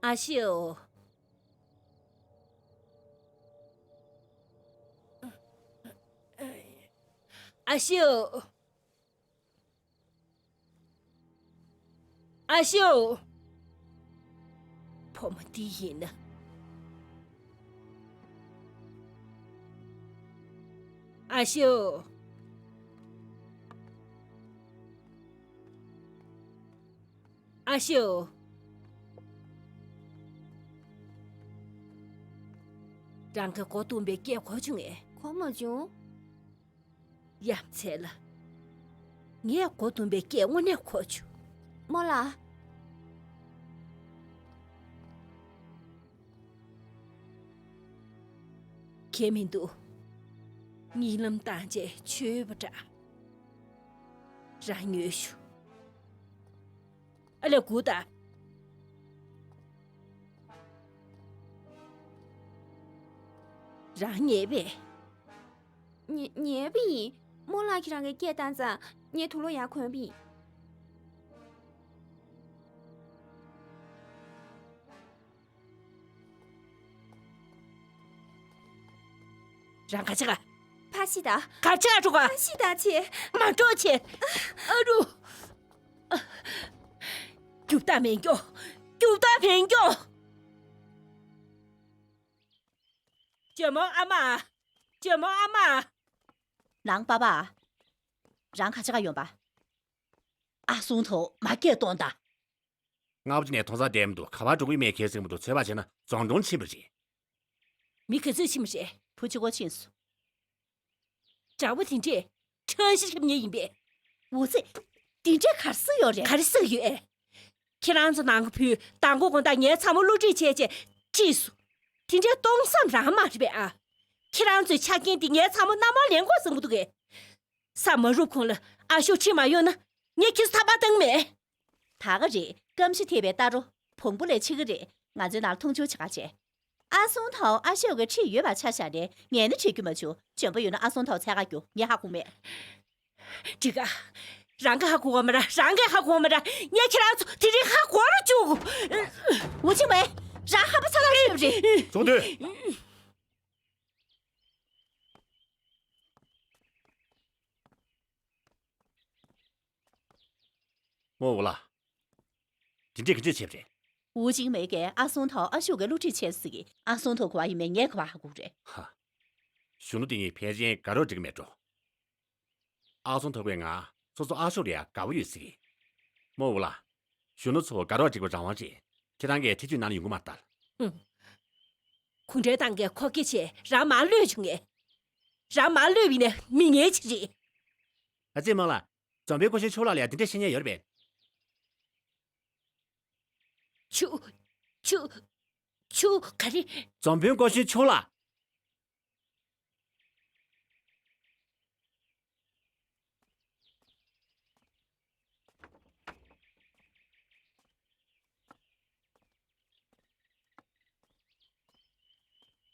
ཨ་ཤེའོ། ཨ་ཤེའོ། ཨ་ཤེའོ། བུ་མོ་འདི་ཡིན་ན། ཨ་ཤེའོ། ཨ་ཤེའོ། རང་གི་མགོ་རྡུང་པའི་སྐད་གོ་བྱུང་ངས། གོ་མ་བྱུང་། ཡ་མཚན་ལ། ངས་མགོ་རྡུང་པའི་སྐད་དངོས་གནས་གོ་བྱུང་། རྨོ་ལགས། ཁྱད་མི་འདུག་གཉིད་ལམ་བཏང་རྗེས་འཆོལ་བ་འདྲ། རང་ཉོལ་ཞུ། ཨ་ལས་སྒུག་ད། རང་ཉལ་པས། ཉལ་ཉལ་པ་ཡིན། རྨོ་ལགས་ཁྱེད་རང་གིས་སྐད་བཏང་ཙང་ངས་དུག་ལོག་ཡར་གོན་པ་ཡིན། རང་ག་ཅི་ག་ཕ་ཤི་ད། ག་ཅི་ག་འགྲོ་ག་ཕ་ཤི་ད་ཆེ། མ་འགྲོ་ཆེ། ཨ་རུ། རྒྱུག་ད་མེད་མགྱོགས། རྒྱུག་ད་མེད་མགྱོགས། ཇོ་མོ་ཨ་མ། ཇོ་མོ་ཨ་མ། ནང་པ་པ། རང་ག་ཅི་ག་ཡོང་པ། ཨ་སུང་ཐོ་མ་སྐད་གཏོང་ད། སྔ་པོ་ཅིག་ནས་མཐོང་ས་བསྡད་མི་འདུག་ག་པར་འགྲོ་གི་མེད་ཁྱེད་ཟིན་མི་འདུག་ཚོད་དཔག་བྱས་ན་རྫོང་གྲོང་ཕྱིན་པ་རེད། མི་ག་ཚོད་ཕྱིན་པ་རེད། བུ་གཅིག་པོ་ཕྱིན་སོང་། གྲྭ་བ་དེ་འདྲས་ཁྲ་ཤི་ཤབ་ཉེ་ཡིན་པས། འོ་ཙི། དེ་འདྲས་ག་རེ་ཟེར་ཡོད་རེད། ག་རེ་ཟེར་ཡོད་ཨེ། ཁྱེད་རང་ཚོ་ནང་གི་བུས་མདང་དགོང་དགོང་དག་ངའི་ཚ་མོ་བསླུ་བྲིད་བྱས་བྱས་ཁྲིད་སོང་། དེ་འདྲས་གཏོང་བསམ་རང་མ་རེད་པས་ཨ། ཁྱེད་རང་ཚོའི་ཆ་རྐྱེན་དེ་ངའི་ཚ་མོ་མནའ་མར་ལེན་དགོས་བསམ་གི་འདུག་གས། ས་མ་རུབ་གོང་ལ་ཨ་ཤོ་ཁྲིད་མ་ཡོང་ན་ངས་ཁྱེད་ཚོ་ཐར་པ་བཏང་མེད། ད་ག་རེད། སྐམ་ཤ་ཐེབས་པའི་རྟ་རོ་བོང་བུ་ལས་ཆེ་གི་རེད། ང་ཚོའི་ནང་མཐོང་ཆུང་བྱེད་ག་བྱས། ཨ་སུང་ཐའོ་ཨ་ཤོ་གི་ཁྲིད་ཡོད་པ་ཆ་བཞག་ནས་ངས་ནི་ཁྲིད་རྒྱུ་མ་བྱུང་། འཇོན་པོ་ཡོད་ན་ཨ་སུང་ཐའོ་འཚོལ་ག་རྒྱུགས། ངས་ཧ་གོ་མེད། འགྲིག་ག་རང་གིས་ཧ་གོ་བ་མ་ར། རང་གིས་ཧ་གོ་བ་མ་ར། ངས་ཁྱེད་རང་ཚོ་དེ་རིང་ཧ་གོ་རུ་བཅུག་འུ་ཆི་མེ། རང་ཧ་པ་ཚ་ལག་ཤེས་རེད། ཚོགས་འདུ། རྨོ་བོ་ལ། དེ་འདྲས་ག་འདྲས་བྱས་པ་རེད། ཝུ་ཅིང་མེ་གས་ཨ་སུང་ཐའོ་ཨ་ཤོ་གི་བསླུ་བྲིད་བྱས་ཟེར་གི། ཨ་སུང་ཐའོ་ག་པར་ཡིན་མིན་ངས་ག་པར་ཧ་གོ་རེད། ཧ། གཞོན་ནུ་དེ་གཉིས་ཕལ་ཆེར་དགའ་རོགས་འགྲིག་གི་མེད་འགྲོ། ཨ་སུང་ཐའོ་གིས་ང་སོ་སོ་ཨ་ཤོ་ལ་ཡ་དགའ་པོ་ཡོད་ཟེར་གི། རྨོ་བོ་ལ། གཞོན་ནུ་ཚོ་དགའ་རོགས་འགྲིག་པ་རང་དབང་རེད། ཁྱེད་རང་གིས་ཐེ་ཇུས་གནང་ན་ཡོང་གི་མ་རེད་ད། ཧུམ། གུང་ཁྲན་ཏང་གིས་ཁོ་སྐད་ཆ་རང་མར་གློད་བྱུང་ངས། རང་མར་གློད་པ་ཡིན་ན་མི་ངན་ཅིག་རེད། ཨ་ཙི་རྨོ་ལགས། འཛམ་བུའི་སྐུ་ཞབས་མཆོག་ལ་ཡ་དེ་འདྲ་བཤད་མཁན་ཡོད་རེད་པས། ཆུ། ཆུ། ཆུ་ག་རེ། འཛམ་བུའི་སྐུ་ཞབས་མཆོག་ལ།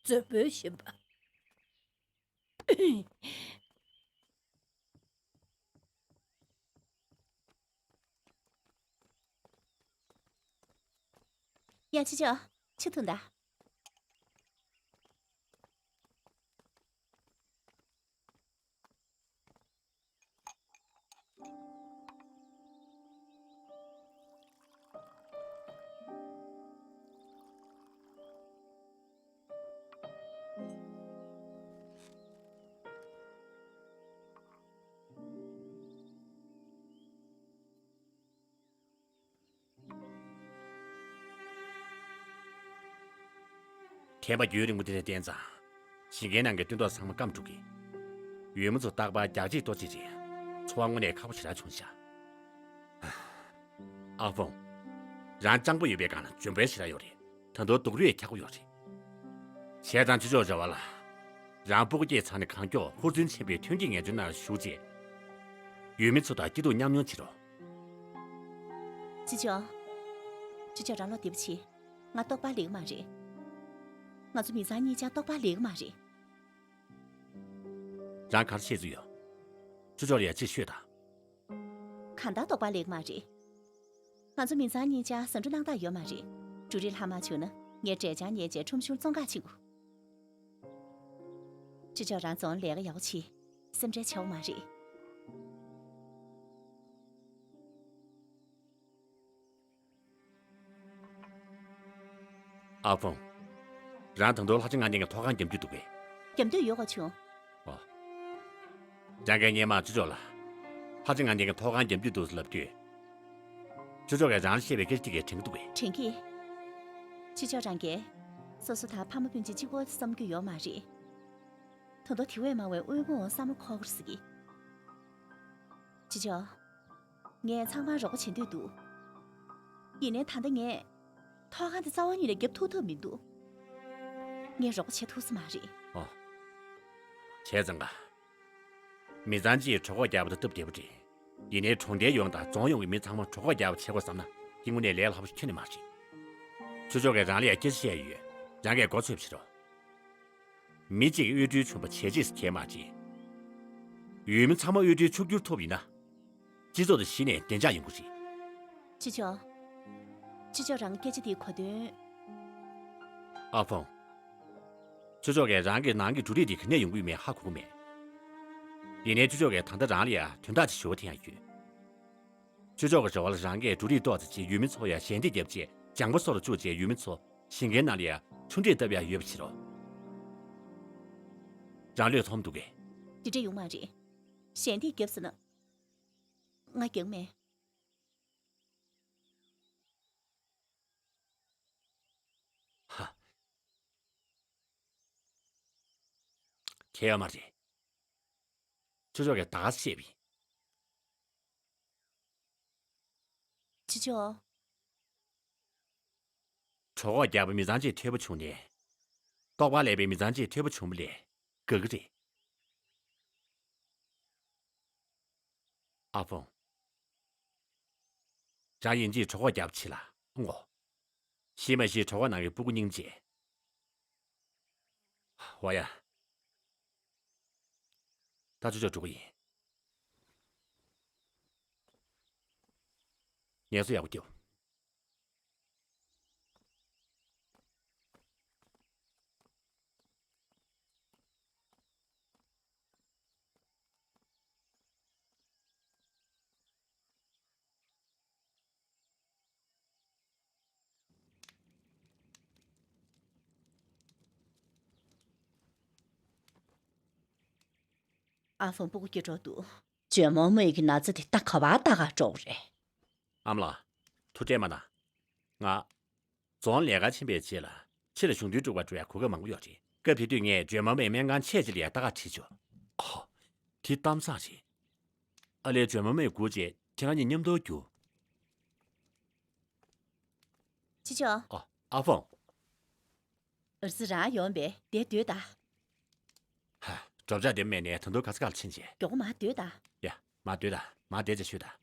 འཛམ་བུའི་ཞིང་པ། ཡ་ཅི་ཅོ། ཆུ་འཐུང་ད། ཐན་པ་རྒྱུན་རིང་པོ་དེ་ནས་བསྟན་ཙང་། ཞིང་ཁའི་ནང་གི་སྟོན་ཐོག་ཚང་མ་སྐམ་འགྲོ་གི། ཡུལ་མི་ཚོ་རྟག་པར་རྒྱགས་ཕྱེ་གཏོར་ཅིག་རེད། འཚོ་བ་དངོས་གནས་ཁག་པོ་ཞེ་དྲག་བྱུང་ཤག་ཨ་ཕོང་། རང་སྤྱང་པོ་ཡོད་པའི་སྒང་ལ་འཇོན་པོའི་ཞེ་དྲག་ཡོད་རེད། ད་དུང་སྡུག་རུས་ཁག་པོ་ཡོད་རེད། བྱས་ཙང་ཅོ་ཅོ་རེ་བ་ལ། རང་སྤུ་གུ་སྐྱེས་ཚར་ནས་གང་མགྱོགས་ཧུར་བརྩོན་ཆེན་པོས་ཐོན་སྐྱེད་ངལ་རྩོལ་ནང་ཞུགས་རྗེས། ཡུལ་མི་ཚོ་དང་སྐྱིད་སྡུག་མཉམ་མྱོང་བྱེད་རོགས། ཅོ་ཅོ། ཅོ་ཅོ་རང་བློ་བདེ་པོ་བྱེད། ང་རྟོགས་པ་ལེགས་མ་རེད། ང་ཚོ་མི་ཚང་གཉིས་ཆ་རྟོགས་པ་ལེགས་མ་རེད། རང་ག་རེ་བཤད་རྩིས་ཡོད། ཅོ་ཅོར་ཡ་ཅིག་ཤོད་དང་། གང་ལྟར་རྟོགས་པ་ལེགས་མ་རེད། ང་ཚོ་མི་ཚང་གཉིས་ཆ་ཟ་འཕྲུག་གནང་སྟངས་ཡོད་མ་རེད། འབྲུ་རིགས་ལྷག་མ་བྱུང་ན་ངས་འབྲས་ལྗང་ཉོས་བྱས་ཁྲོམ་གཞུང་བཙོང་ག་ཕྱིན་དགོས། ཅི་ལྕོགས། རང་རྫོང་ལས་ཀ་ཡག་པོ་བྱེད། སེམས་ཁྲལ་བྱེད་དགོས་མ་རེད། ཨ་ཧྥང་། རང་ད་དུང་ལྷ་ཆེན་ངག་འདོན་གྱི་ཐོག་ཁང་རྒྱབ་རྒྱུ་འདུག་གས། རྒྱབ་འདོད་ཡོད་ག་བྱུང་། ཨོ། རང་གིས་སྔོན་མ་ཅི་ལྕོགས་ལ། ལྷ་ཆེན་ངག་འདོན་གྱི་ཐོག་ཁང་རྒྱབ་རྒྱུ་འདུག་ཟེར་ལབ་དུས། ཅི་ལྕོགས་ཀྱིས་རང་ལ་བཤད་པའི་སྐད་ཆ་དེ་གས་དྲན་གྱི་འདུག་གས། དྲན་གྱི། ཅི་ལྕོགས། རང་གིས་སོ་སོ་དང་ཕ་མ་སྤུན་མཆེད་གཅིག་པོ་བསམ་རྒྱུ་ཡོད་མ་རེད། ད་དུང་དེ་བས་མང་བའི་དབུལ་ཕོངས་བསམ་བློ་འཁོར་གྱི་རེད་ཟེར་གྱི། ཅི་ལྕོགས། ངས་ཚང་མར་རོགས་པ་བྱེད་འདོད་འདུག། ཡིན་ནའི་ད་ལྟ་ངས་ཐོག་ཁང་དེ་རྩ་བ་ཉིད་ནས་རྒྱབ་ཐུབ་ཐུབ་མི་འདུག། ངས་རོགས་པ་བྱེད་ཐུབ་ས་མ་རེད། ཨོ། བྱས་ཙང་ག། མི་ཚང་གཅིག་གིས་གྲོད་ཁོག་རྒྱགས་པ་དེ་སྟབས་བདེ་པོ་རེད། ཡིན་ནའི་གྲོང་རྡལ་ཡོངས་དང་རྫོང་ཡོངས་ཀྱི་མི་ཚང་མ་གྲོད་ཁོག་རྒྱགས་པ་བྱེད་དགོས་བསམ་ན། དེ་དངོས་གནས་ལས་སླ་པོ་ཞིག་ཁྱོན་ནས་མ་རེད། ཅི་ལྕོགས་ཀྱིས་རང་ལ་ཡང་སྐད་ཆ་བཤད་ཡོད། རང་གིས་མགོ་ཚོས་པ་བྱེད་རོགས། མི་གཅིག་གིས་དབུལ་སྒྲོལ་བྱུང་བ་བྱས་རྗེས་སུ་གྱེས་མ་བྱས། ཡུལ་མི་ཚང་མ་དབུལ་སྒྲོལ་ཕྱུག་འགྱུར་ཐུབ་ཡིན་ན། སྤྱི་ཚོགས་དེ་གཞི་ནས་བདེ་འཇགས་ཡོང་གི་རེད། ཅི་ལྕོགས། ཅི་ལྕོགས། རང་གི་སྐད་ཆ་དེའི་གོ་དོན། ཨ་ཧྥང་། ཅི་ལྕོགས་ཀྱིས་རང་གི་ནང་གི་འབྲུ་རིགས་དེ་ག་ནས་ཡོང་གི་ཡོད་མེད་ཧ་གོ་གི་མེད། ཡིན་ནའི་ཅི་ལྕོགས་ཀྱིས་ད་ལྟ་རང་ལ་ཡང་དོན་དག་ཅིག་ཞུ་བ་དེ་ཡང་ཡོད། ཅི་ལྕོགས་ཀྱི་རེ་བ་ལ་རང་གིས་འབྲུ་རིགས་ཏོག་ཙམ་ཅིག་ཡུལ་མི་ཚོར་ཡང་ཞལ་འདེབས་བརྒྱབ་རྗེས་ལྗང་པ་སོགས་ལ་བཅུག་རྗེས་ཡུལ་མི་ཚོ་ཞིང་ཁའི་ནང་ལ་ཡང་ཆུ་འབྲས་བཏབ་ཡག་ཡོད་པ་བྱེད་རོགས། རང་བློས་ཐོངས་འདུག་གས། དེ་འདྲ་ཡོང་མ་རེད། ཞལ་འདེབས་བརྒྱབ་ཟེར་ན། ང་རྒྱག་མེད། ཧ། ཁྱད་ཡོད་མ་རེད། ཅོ་ཅོ་གིས་ད་ག་སེ་བཤད་པ་ཡིན། ཅོ་ཅོ། གྲོད་ཁོག་རྒྱགས་པའི་མི་ཚང་གཅིག་ཐོས་པ་བྱུང་ནས། ལྟོགས་པ་ལས་པའི་མི་ཚང་གཅིག་ཐོས་པ་བྱུང་བ་ལས་དགའ་གི་རེད། ཨ་ཕོ། རང་ཡིན་གཅིག་གྲོད་ཁོག་རྒྱགས་པ་བྱེད་ལ་ཨང་གོ། ཤི་མ་ཤི་གྲོད་ཁོག་ནང་གི་སྤུ་གུ་སྙིང་རྗེ། ཝ་ཡ། ད་ཅོ་ཅོ་འགྲོ་གི་ཡིན། ངལ་གསོ་ཡག་པོ་རྒྱོབ། ཨ་ཧྥང་སྤུ་གུ་སྐྱེ་འགྲོ་འདུག། ཇོ་མོ་མོ་ཡི་གི་ན་ཚ་དེ་ད་ག་བ་ལྟ་ག་འགྲོ་གི་རེད། ཨ་མ་ལགས། ཐུགས་ཁྲལ་མ་གནང་། ང་རྫོང་ལས་ཀ་ཕྱིན་པའི་རྗེས་ལ་ཕྱི་ལ་གཞུང་དོན་སྒྲུབ་པར་འགྲོ་ཡ་གོ་སྐབས་མང་པོ་ཡོད་རེད། སྐབས་དེ་དུས་ངས་ཇོ་མོ་མོའི་སྨན་ཁང་ཆེད་ཅིག་ལ་ཡ་ལྟ་ག་ཁྲིད་ཆོག། ཨོ། དེ་གཏམ་བཟང་རེད། ཨ་ལས་ཇོ་མོ་མོས་སྒུག་བྱས་ཁྱེད་རང་གཉིས་མཉམ་དུ་རྒྱུགས། ཅི་ཅོ། ཨ། ཨ་ཕོ། ཨ་ཙི། རང་ཡོང་བས་དེ་སྡོད་ད། ཧ། འགྲོ་འཆག་དེ་མེད་ནས་ད་དུང་ག་ས་ག་ལ་ཕྱིན་བྱས། མགྱོགས་པོ་མར་སྡོད་ད། ཡ། མར་སྡོད་ད། མར་བསྡད་བྱས་ཤོད་ད།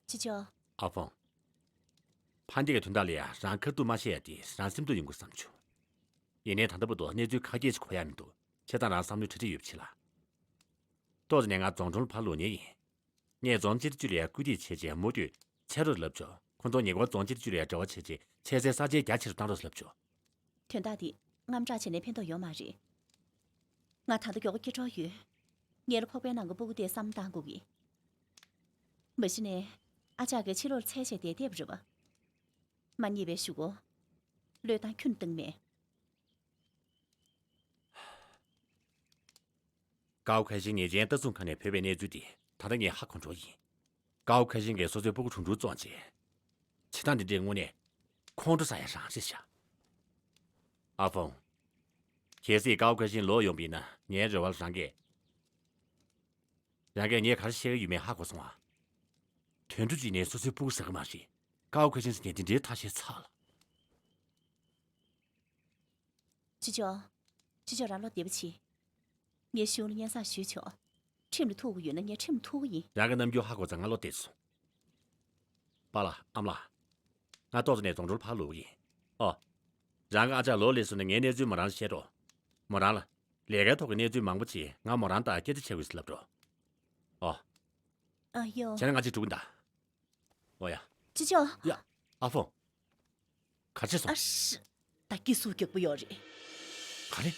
ཅི་ཅོ། ཨ་ཕོ། ཕ་འདི་གི་དོན་དག་ལ་ཡ་རང་ཁ་ཐུག་མ་བཤད་ཡ་དེ་རང་སེམས་སྡུག་ཡོང་གི་བསམ་བྱུང་། ཡིན་ནའི་ད་ལྟ་བར་དུ་གནས་ཚུལ་ཁ་གྱེས་ཤིག་གོ་ཡ་མི་འདུག། བྱས་ཙང་རང་བསམ་བློ་ཁྲི་ཁྲི་ཡོད་པ་བྱེད་ལ། ཏོག་ཙམ་ནས་ང་རྫོང་གྲོང་ལ་ཕར་ལོག་ཉེན་ཡིན། ངས་རྫོང་སྤྱི་བདེ་ཅུས་ལ་ཡ་སྐུལ་འདེད་བྱས་རྗེས་མུ་མཐུད་ཚེ་རོགས་ལབ་ཆོག། ཁོང་ཚོ་ཉེ་འཁོར་རྫོང་སྤྱི་བདེ་ཅུས་ལ་ཡ་འབྲེལ་བ་བྱས་རྗེས་ཚེ་ཚད་གསར་བརྗེ་རྒྱ་ཆེ་རུ་བཏང་རོགས་ལབ་ཆོག། དོན་དག་འདི་དངངས་སྐྲག་བྱས་ནས་ཕན་ཐོགས་ཡོད་མ་རེད། ང་ད་ལྟ་མགྱོགས་པོ་སྐྱེ་གྲོགས་ཡོད། ངེད་ལ་ཁོག་པའི་ནང་གི་སྤུ་གུ་དེ་བསམ་བློ་བཏང་དགོས་ཀྱི། མ་གཞི་ནས་ཨ་ཅག་གིས་ཕྱི་ལོགས་ཚལ་བྱས་བསྡད་བསྡད་པ་རེད་པ། མ་རྙེད་པའི་གཞུག་གུ། བློས་བཏང་ཁྱོན་བཏང་མེད། ཀའོ་ཁ་ཤིང་ཉེས་ཅན་ལྟ་སྲུང་ཁང་ནས་བོས་པའི་གནས་ཚུལ་དེ་ད་ལྟ་ངས་ཧ་གོ་འགྲོ་ཡིན། ཀའོ་ཁ་ཤིང་གིས་སོ་སོའི་སྤུ་གུ་གྲུང་གྲུང་བཙོངས་རྗེས། བྱེད་སྟངས་འདི་འདྲའི་དངོས་གནས་ཁོང་ཁྲོ་ཟ་ཡ་རང་རེད་ཤག། ཨ་ཕོང་། གལ་སྲིད་ཀའོ་ཁ་ཤིང་ལོག་ཡོང་པ་ཡིན་ན་ངའི་རེ་བ་ལ་རང་གིས། རང་གིས་ངས་ག་རེ་བཤད་ཀྱི་ཡོད་མེད་ཧ་གོ་སོང་ཨ། དུད་འགྲོ་གཅིག་ནས་སོ་སོའི་སྤུ་གུ་ཟ་གི་མ་རེད། ཀའོ་ཁ་ཤིང་ཟེར་མཁན་དེ་འདྲའི་ཐ་ཤལ་ཚ་ལ། ཅི་ཅོ། ཅི་ཅོ་རང་བློ་བདེ་པོ་བྱེད། ངས་གཞུང་ལ་སྙན་སེང་ཞུས་ཆོག། ཁྲིམས་ལ་ཐུག་དགོས་ཡོད་ན་ངས་ཁྲིམས་ལ་ཐུག་གི་ཡིན། རང་གི་རྣམ་འགྱུར་ཧ་གོ་ཙང་ང་བློ་བདེ་སོང་། པཱ་ལགས་ཨ་མ་ལགས། ང་ཏོག་ཙམ་ནས་རྫོང་སྒྲོལ་ཕར་ལོག་གི་ཡིན། ཨོ། རང་གི་ཨ་ཅག་ལོག་སླེབས་སོང་ན་ངའི་གནས་ཚུལ་མོ་རང་ལ་བཤད་རོགས། མོ་རང་ལ། ལས་ཀའི་ཐོག་གི་གནས་ཚུལ་མང་པོ་ཅིག་ང་མོ་རང་དང་སྐད་ཆ་བྱེད་དགོས་ཟེར་ལབ་འགྲོ། ཨོ། ཨ་ཡོ། བྱས་ན་ང་གཅིག་འགྲོ་གི་ཡིན་ད། ཨོ་ཡ། ཅི་ཅོ། ཡ། ཨ་ཧྥང་། ག་རེ་བྱས་སོང་། ཨ་ཧྲི། ད་སྐྱིད་སུ་རྒྱག་པོ་ཡོད་རེད། ག་རེ།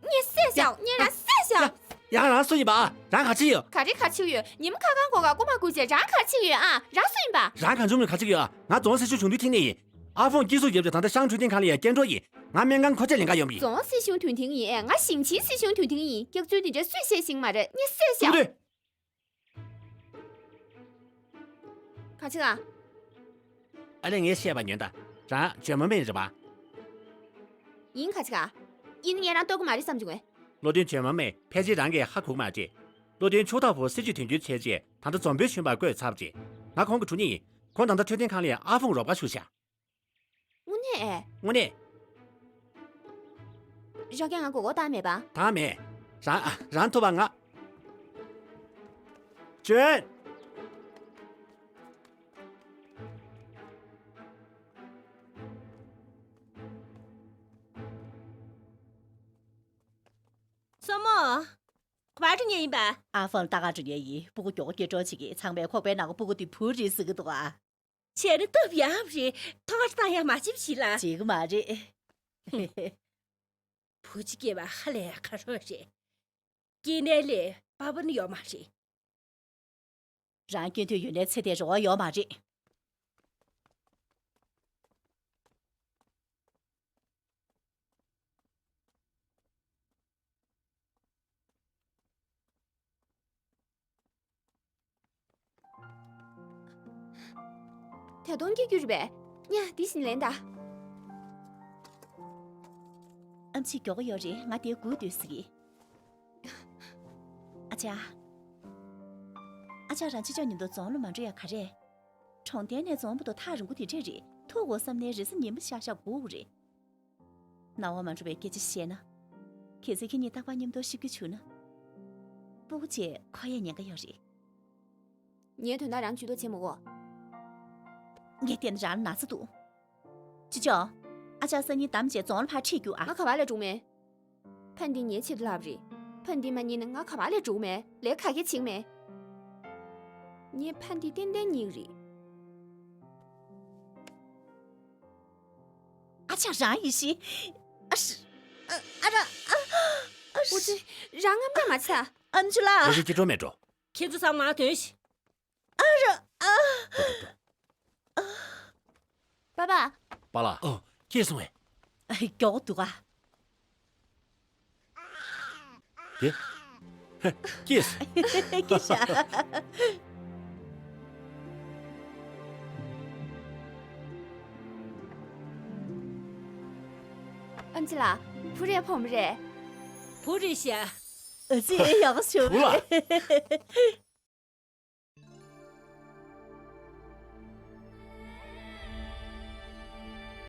ངས་བསད་བཞག་ངས་རང་བསད་བཞག་ཡང་རང་སུ་ཡིན་པ། རང་ག་རེ་བྱས་ཡོད། ག་རེ་ག་རེ་བྱས་ཡོད། ཉིན་མོ་ཁ་གང་གོ་ག་རྐུ་མ་རྐུ་བྱས་རང་ག་རེ་བྱས་ཡོད་ཨ། རང་སུ་ཡིན་པ། རང་གང་བྱུང་མེད་ག་རེ་བྱས་ཡོད། ང་རྫོང་སྲིད་གཞུང་གཞུང་འཐུས་ཐིང་ནས་ཡིན། ཨ་ཧྥང་སྐྱིད་སུ་རྒྱབ་ཅིག་ད་ལྟ་ཤང་འཕྲོད་བསྟེན་ཁང་ལ་ཡ་སྐྱེལ་འགྲོ་ཡིན། ང་སྨན་ཁང་མཁོ་ཆས་ལེན་ག་ཡོང་གི་ཡིན། རྫོང་སྲིད་གཞུང་མཐུན་ཐིང་ཡིན་ཨེ། ང་ཞིང་ཆེན་སྲིད་གཞུང་མཐུན་ཐིང་ཡིན། སྐྱག་རྫུན་དེ་འདྲ་སུས་བཤད་ཤེས་ཀྱི་མ་རེད། ངས་བསད་བཞག་ཀྲུང་ཏུའུ། ག་ཅི་ག་ཨ་ལས་ངས་བཤད་པ་ཉོན་དང་། རང་ཇོ་མོ་མེ་རེད་པ། ཡིན་ག་ཅི་ག་ཡིན་ངས་རང་ལྟོས་གི་མ་རེད་བསམ་བྱུང་ངས། བློ་མཐུན་ཇོ་མོ་མེ་ཕལ་ཆེར་རང་གིས་ཧ་གོ་གི་མ་རེད། བློ་མཐུན་ཕྱོགས་མཐའ་བོ་སྲིད་ཇུས་དོན་འཁྱོལ་བྱས་རྗེས་ད་ལྟ་འཛམ་བུའི་གཞོན་པར་བསྐོས་ཚར་བ་རེད། ང་ཁོང་གི་གྲོགས་མོ་ཡིན། ཁོང་ད་ལྟ་འཕྲོད་བསྟེན་ཁང་ལ་ཨ་ཧྥང་རོགས་པ་ཞུ་བཞག་དངོས་གནས་ཨེ། དངོས་གནས། རང་གིས་ང་མགོ་སྐོར་བཏང་མེད་པ། བཏང་མེད། རང་རང་ཐུབ་པ་ང་། བྱོན། སྲུ་མོ། ག་པར་འགྲོ་མཁན་ཡིན་པ། ཨ་ཧྥང་ལྟ་ག་འགྲོ་མཁན་ཡིན། སྤུ་གུ་མགྱོགས་པོ་སྐྱེ་འགྲོ་བྱེད་ཀྱི། ཚང་མས་ཁོག་པའི་ནང་གི་སྤུ་གུ་དེ་བུ་རེད་ཟེར་གྱི་འདུག་ཨ། བྱས་ན་སྟབས་ཡག་རེད། ཐོག་ཁར་བཏང་ཡག་མ་བྱེད་ཞིག་ལ། བྱེད་ཀྱི་མ་རེད། བུ་གཅིག་སྐྱེས་པ་ཧ་ལས་ཡག་ཁ་རོག་རེད། སྐྱེས་ནའི་ལས་པ་ཕ་ནི་ཡོད་མ་རེད། རང་སྐྱེས་དུས་ཡོད་ནའི་ཚེ་དེ་རོགས་ཡོད་མ་རེད། ད་དུང་སྐྱེ་རྒྱུ་རེད་པས། ཉ་འདི་བཞིན་ལེན་ད། ཨམ་ཆི་མགྱོགས་པོ་ཡོད་རེད། ང་དེ་སྒུག་སྡོད་ཟིག་ཨ་ཅག་ཨ་ཅག་རང་ཅི་ཅོག་མཉམ་དུ་རྫོང་ལ་མ་འགྲོ་ཡ་ག་རེ། གྲོང་རྡལ་ནས་རྫོང་བར་དུ་ཐག་རིང་པོ་དེ་འདྲས་རེད། ཐུག་དགོས་བསམ་ནའི་རེས་གཟའ་ཉིན་མོ་ཤག་ཤག་སྒུག་དགོས་རེད། སྣང་བ་མ་འགྲོ་བའི་སྐད་ཆ་བཤད་ན། གལ་སྲིད་ཁྱེད་གཉིས་རྟག་པར་མཉམ་དུ་གཤིབ་རྒྱུ་བྱུང་ན། སྤུ་གུ་བཅས་འཁོར་ཡས་ཉེན་ཁ་ཡོད་རེད། ངའི་དོན་དག་རང་ཇུས་གཏོགས་བྱེད་མི་དགོས། ངས་བལྟས་ན་རང་ན་ཚ་འདུག་ཅི་ཅོག་ཨ་ཅག་སང་ཉིན་འདམ་བྱས་རྫོང་ལ་ཕར་ཁྲིད་རྒྱུ་ཨ། ང་ག་པར་ལ་འགྲོ་མེད། ཕན་བདེ་ངའི་ཆེད་དུ་ལབ་རེད། ཕན་བདེ་མ་རྙེད་ན་ང་ག་པར་ལ་འགྲོ་མེད། ལས་ག་གེ་བྱེད་མེད། ངས་ཕན་བདེ་ཏན་ཏན་རྙེད་རེད། ཨ་ཅག་རང་ཡིན་ཤི། ཨ་ཧྲི། ཨ་ཨ་ར། ཨ་ཨ་ཧྲི། འུ་ཙི། རང་ངམ་ད་མ་ཚ། ཨམ་ཆི་ལ། ཨ་ཞེ་ཅི་འགྲོ་མེད་འགྲོ། ཁྱེད་ཚོ་ཚང་མ་དོན་ཤི། ཨ་ར་ཨ། པ་པ། པ་ལགས། ཨོ། སྐྱེས་སོང་ངས། མགྱོགས་འདུག་ག་དེ། སྐྱེས་སོང་། སྐྱེས་ཤག་ཨམ་ཆི་ལགས། བུ་རེད་བུ་མོ་རེད། བུ་རེད་ཤག་ཨ་ཙི་ཡག་ཤོས་བུ་ལ། རེད།